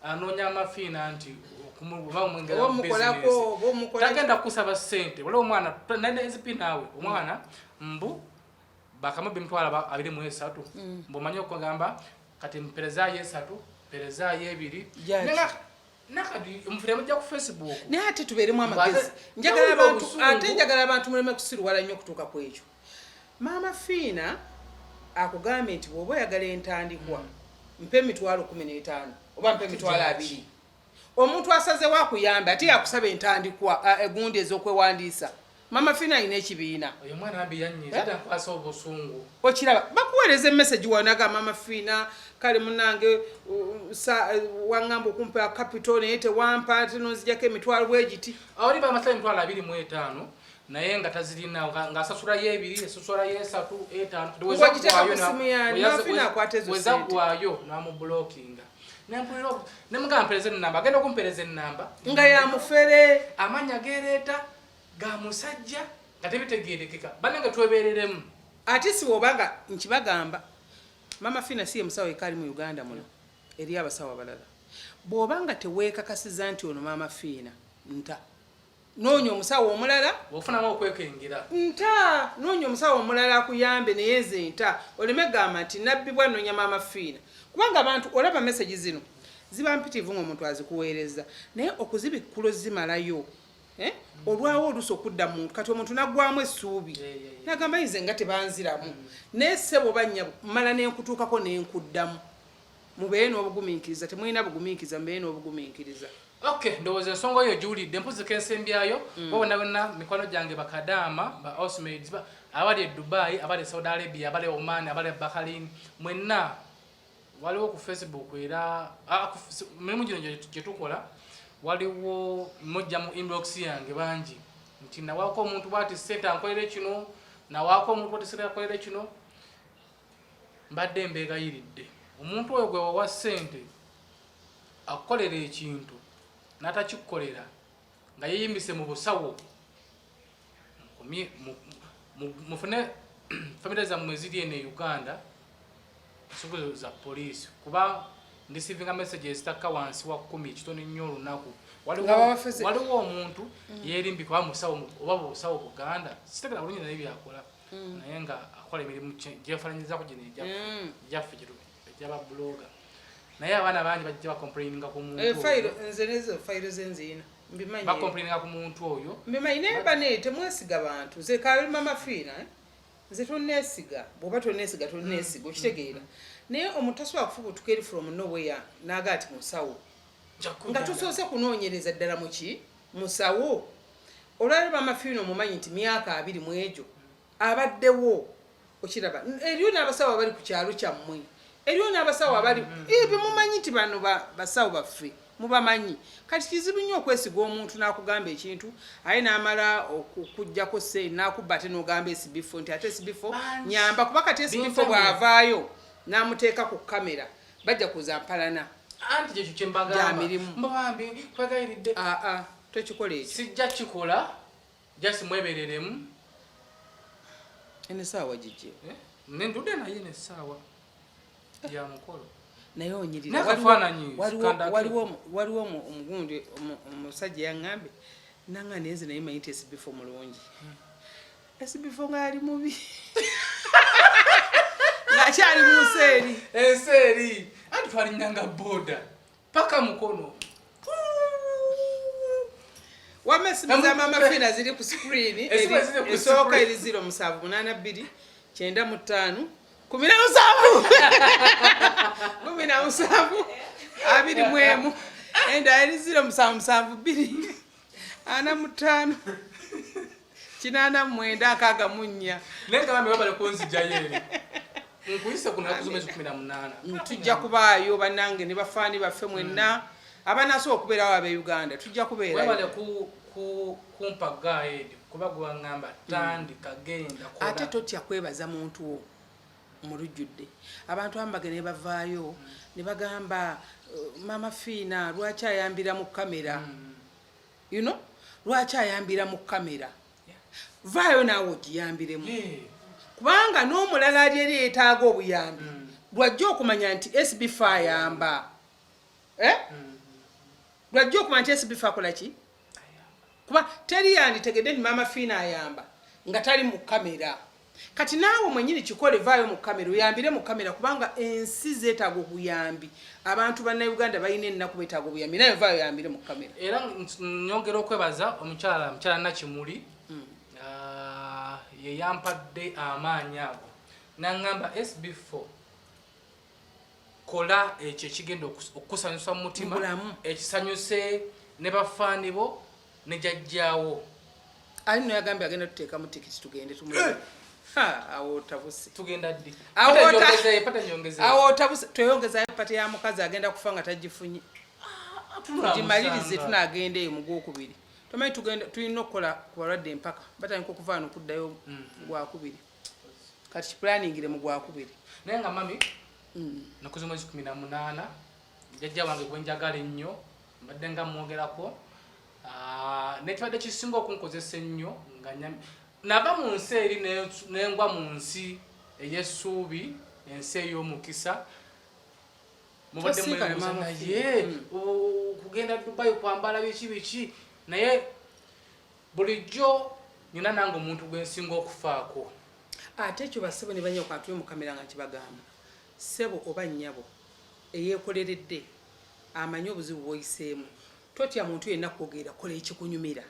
C: anoonya Amafiina nti oba omwengera
B: Oba
C: mu
B: omukolako,
C: business.
B: oba omukola-
C: Tagenda kusaba ssente. Waliwo omwana nsp naawe omwana mbu bakamubba emitwalo 23, mbu omanyi okugamba kati mperezaayo esatu, mperezaayo ebiri.
B: Judge.
C: Nakati omufere mujja ku Facebook.
B: Naye ate tubeeremu
C: Mbu
B: amagezi. Njagala
C: nawulira
B: abantu
C: obusungu.
B: Ate njagala abantu muleme kusiruwala nnyo okutuuka ku ekyo. Maama Fiina akugambye nti bw'oba oyagala entandikwa, mpa emitwalo 15 oba mpa emitwalo 20. Omuntu asazewo akuyambe ate yakusaba entandikwa, egundi ez'okwewandiisa. Maama Fiina alina ekibiina.
C: Oyo mwana ambi yanyiiza, ate ankwasa obusungu.
B: Okiraba bakuweereza emessage wanaga, "Maama Fiina, kale munange, waŋŋamba okumpa capital naye tewampa, ate nonzijako emitwalo bwegiti."
C: Oli bamasala emitwalo 25 naye nga tazirina, ng'asasulayo ebiri, esasulayo esatu, etaano. Kati weza
B: Ng'ogiteeka ku
C: ggwayo
B: simu yani, Maama Fiina akwata ezo
C: weza
B: ssente.
C: ggwayo n'amublockinga. Nempulira nemugamba mpereza enamba, agenda okumpereza enamba
B: nga ya mufere.
C: Amannya gereeta ga musajja nga tebitegerekeka. Bannange, twebereremu.
B: Ate si bwobanga nkibagamba, Maama Fiina si ye musawo eka ali mu Uganda muno, eri abasawo abalala. Bw'obanga teweekakasiza nti ono Maama Fiina, nta noonya omusawo omulala.
C: Ofunamu okwekengera.
B: Nta noonya omusawo omulala akuyambe, naye nze nta oleme gamba nti nabbi bwanoonya Maama Fiina, kubanga abantu olaba message zino ziba mpitivu ng'omuntu azikuweereza, naye okuzibikkula ozimalayo, eh? Olwawo oluusi okudda muntu, kati omuntu naggwamu essuubi, nagamba nze nga tebanziramu. Naye ssebo bannyabo, mala nenkutuukako nenkuddamu. Mubeere n'obugumiikiriza. Temulina bugumiikiriza, mubeere n'obugumiikiriza.
C: Okay, ndowooza ensonga eyo giwulidde. Mpozi kensembyayo, bo bonna bonna mikwano gyange bakadaama, ba housemaids, abali e Dubai, abali e Saudi Arabia, abali e Oman, abali e Bahrain, mwenna waliwo ku Facebook era mirimu gino gye tukola, waliwo mujja mu inbox yange bangi nti nawaako omuntu bwati sente ankolere kino, nawaako omuntu bwati sente ankolere kino. Mbadde mbeegayiridde, omuntu oyo gwe wawa sente akukolera ekintu n'atakikukolera nga yeeyimbise mu busawo, mufune famire zammwe eziri eno e Uganda, nsubuzo za poliisi, kuba ndeceivinga message ezitakka wansi wa 10, ekitono nnyo olunaku.
B: Nga babafeze.
C: Waliwo omuntu yeerimbika oba musawo oba busawo Buganda, sitegera bulungi naye byakola, naye nga akola emirimu gyefaananyirizaako gino egyaffe egy'ababuloga, naye abaana bangi bajja bacomplaininga ku muntu
B: Eh, fayiro
C: oyo.
B: Nze nezo fayiro zenziina mbimanyi.
C: Bacomplaininga ku muntu oyo.
B: Mbimanyi, naye bane temwesiga bantu. Nze kaali Mama Fiina, eh? Nze tonneesiga, bw'oba tonneesiga tonneesiga, okitegeera? Naye omuntu tasobola kufubutuka eri from nowhere n'aga ati musawo nga tusoose kunoonyereza ddala muki musawo. Olwaliro Mama Fiina omumanyi nti myaka 20 mu egyo abaddewo, okiraba? Eriyo n'abasawo abali ku kyalo kyammwe, eriyo n'abasawo abali ebyo mumanyi nti bano basawo baffe mubamanyi. Kati kizibu nnyo okwesiga omuntu n'akugamba ekintu aye n'amala okuggyako sente n'akubba, ate n'ogamba SB4 nti ate SB4
C: Bangi.
B: nyamba, kuba kati SB4
C: Bintamye.
B: bw'avaayo n'amuteeka ku kamera bajja kuza mpalana.
C: Anti kyekyo kyembagamba.
B: Gya mirimu.
C: Mbabambi twegayiridde.
B: Aa, tokikola ekyo.
C: Sijja kikola, just mwebereremu.
B: Ene saawa gijje.
C: Eh, nendudde naye nesaawa ya mukolo.
B: Naye onyirira.
C: Naye akafaananyi kandake.
B: Waliwo omugundi omusajja yaŋŋambye nanga, naye nze naye manyi nti SB4 mulungi. SB4 nga yali mubi ng'akyali mu nsi eri.
C: Ensi eri anti twalinyanga boda paka Mukono.
B: Wamma esimu za Mama Fina ziri ku screen.
C: Esimu ziri ku
B: Esooka
C: screen.
B: eri 0782 95 17 17 21. Endala eri 0772 45 89 64.
C: Naye nga bambi babale kunzijayo eri nkuyise ku naku z'omwezi 18.
B: Tujja kubaayo bannange ne bafaani baffe mwenna abanaasobola okubeerawo ab'e Uganda, tujja
C: Webale
B: kubeerayo.
C: Kumpa guide, kuba gwewaŋŋamba tandika, genda, kola.
B: Ate totya kwebaza muntu wo mu lujjudde. Abantu abamu bagenda ne bavaayo ne bagamba, "Mama Fiina lwaki ayambira mu kamera?" Lwaki ayambira mu kamera? Vaayo naawe ogiyambiremu, kubanga n'omulala ali eri yeetaaga obuyambi lwajja okumanya nti SB ayamba, eh? Lwajja okumanya nti SB4 akola ki, kuba teri yanditegedde nti Maama Fiina ayamba nga tali mu kamera. Kati naawe mwenyini kikole, vaayo mu kamera, oyambire mu kamera, kubanga ensi zeetaaga obuyambi. Abantu Bannayuganda balina ennaku, beetaaga obuyambi. Naye vaayo oyambire mu kamera.
C: Era nyongera okwebaza omukyala, mukyala Nakimuli. Ye yampadde amaanyi ago, naŋŋamba, "SB4, kola ekyo ekigenda okukusanyusa mu mutima,
B: Mu bulamu.
C: ekisanyuse ne bafaani bo ne jajjaawo."
B: Ali no yagambye agenda tuteekamu tikiti tugende tumulabe. Ha, awo otabuse.
C: Tugenda ddi?
B: Awo
C: Pata nyongezeeyo, pata nyongezeeyo.
B: Awo otabuse. Tweyongezayo party ya mukazi agenda kufa nga tagifunye. Tugimalirize, tunagenda eyo mu gwokubiri. Tomanyi tugenda, tulina okukola ku balwadde empaka batandika okuva wano okuddayo gwakubiri. Kati kiplaningire mu gwakubiri.
C: Naye nga mami, naku z'omwezi 18, jjajja wange gwenjagala ennyo, mbadde nga mwogerako. Nekibadde kisinga okunkozesa ennyo nga nava mu nsi eri nengwa mu nsi ey'essuubi, ensi ey'omukisa. Mubadde
B: Tosiikana
C: mwebuuza,
B: maama
C: naye
B: Fiina.
C: Kugenda Dubai, kwambala biki biki, naye bulijjo nina nange omuntu gwensinga okufaako.
B: Ate ekyo basebo ne bannyabo, katube mu kamera nga nkibagamba, ssebo oba nnyabo eyeekoleredde, amanyi obuzibu bw'oyiseemu, totya muntu yenna kwogera. Kola ekikunyumira.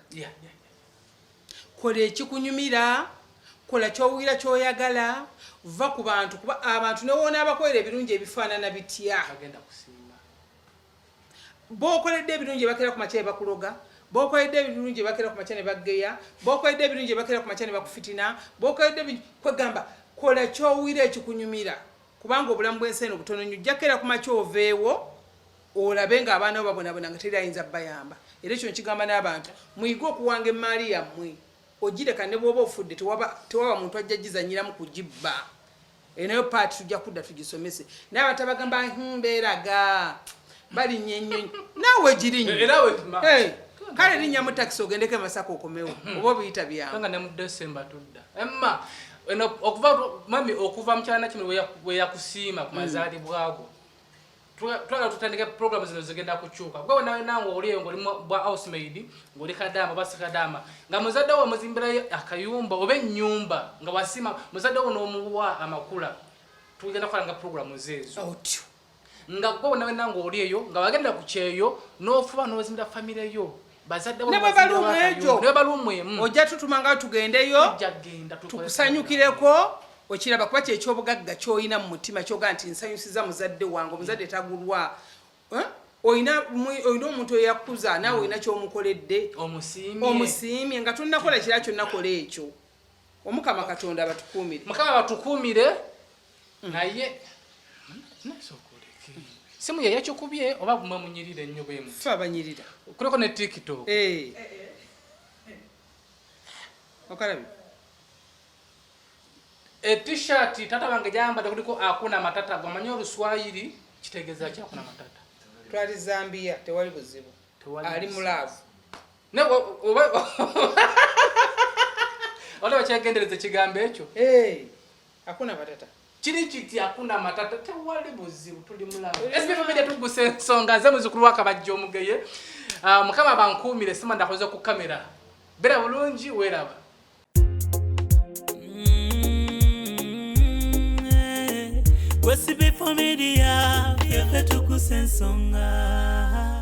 B: Kola ekikunyumira, kola kyowulira kyoyagala, va ku bantu, kuba abantu newonaabakolera ebirungi ebifaanana bitya,
C: Bagenda kusiima.
B: Bokoledde ebirungi bakera ku makya ne bakuloga, bokoledde ebirungi bakera ku makya ne baggeya, bokoledde ebirungi bakera ku makya ne bakufitina, bokoledde kwegamba kola kyowulira ekikunyumira, kubanga obulamu bw'ensi eno butono nnyo. Ojja kera ku makya oveewo, olabe ng'abaana bo babonabona nga teri ayinza bayamba. Era ekyo nkigamba n'abantu, muyige okuwanga emaali yammwe, ogireka ne bw'oba ofudde tewaba muntu ajja gizanyiramu kugibba. Enayo part tujja kudda tugisomese. Naye abantu abagamba, mbeeraga balinnya ennyonyi, naawe girinnya.
C: Era
B: Hey, kale linnyamu takisi ogendeko e Masaka okomewo, oba obiyita byangu.
C: Nga ne mu December tudda emma eno okuva mami, okuva mukyala kino we yakusiima ku mazaalibwa go, twagala tutandike program zino zigenda kukyuka. Gwe wena wena ng'oli eyo, ng'oli bwa housemaid, ng'oli kadaama oba sikadaama, nga muzadde wo omuzimbirayo akayumba oba ennyumba, nga wasiima muzadde wo n'omuwa amakula, tugenda kukola nga program zeezo.
B: Otyo.
C: Nga gwe wena wena ng'oli eyo, nga wagenda ku kyeyo n'ofuba n'ozimbira famire yo, bazadde bo
B: Ne bwe
C: n'obazimbiramu
B: balumu
C: akayumba.
B: egyo.
C: Ne bwe balumu emu.
B: Ojja tutumanga tugendeyo.
C: Tujja kugenda tukole.
B: Tukusanyukireko. Okiraba, kuba kyekyobugagga kyolina mu mutima kyogaa nti nsanyusiza muzadde wange. Omuzadde tagulwa. Eh? Olina omuntu eyakuza, naawe olina kyomukoledde.
C: Omusiimye.
B: Omusiimye nga tonnakola kira kyonna, kola ekyo. Omukama Katonda abatukuumire.
C: Mukama batukuumire. Naye nasooka oleke simu ye yakikubye oba mwe munyirire ennyo bwemu?
B: Ffe abanyirira.
C: Kuliko ne TikTok.
B: Eh. Okalabye.
C: E-T-shirt tata wange gyayambadde kuliko "Hakuna matata". Gwamanyi Oluswayiri, kitegeeza ki "hakuna matata"?
B: Twali Zambia, tewali buzibu.
C: Tewali
B: Ali
C: buzibu.
B: mu love.
C: Ne oba olaba kyegendereza ekigambo ekyo.
B: Eh, "hakuna matata".
C: Kiri kiti, "hakuna matata", tewali buzibu, tuli mulamu. SBF Media, tugusa ensonga ze muzukulu wakabajja omugeye. Mukama bankuumire. Sima ndakoze ku kamera. Beera bulungi, weeraba.
A: Gwe SB4 Media, ffeffe tukusa ensonga.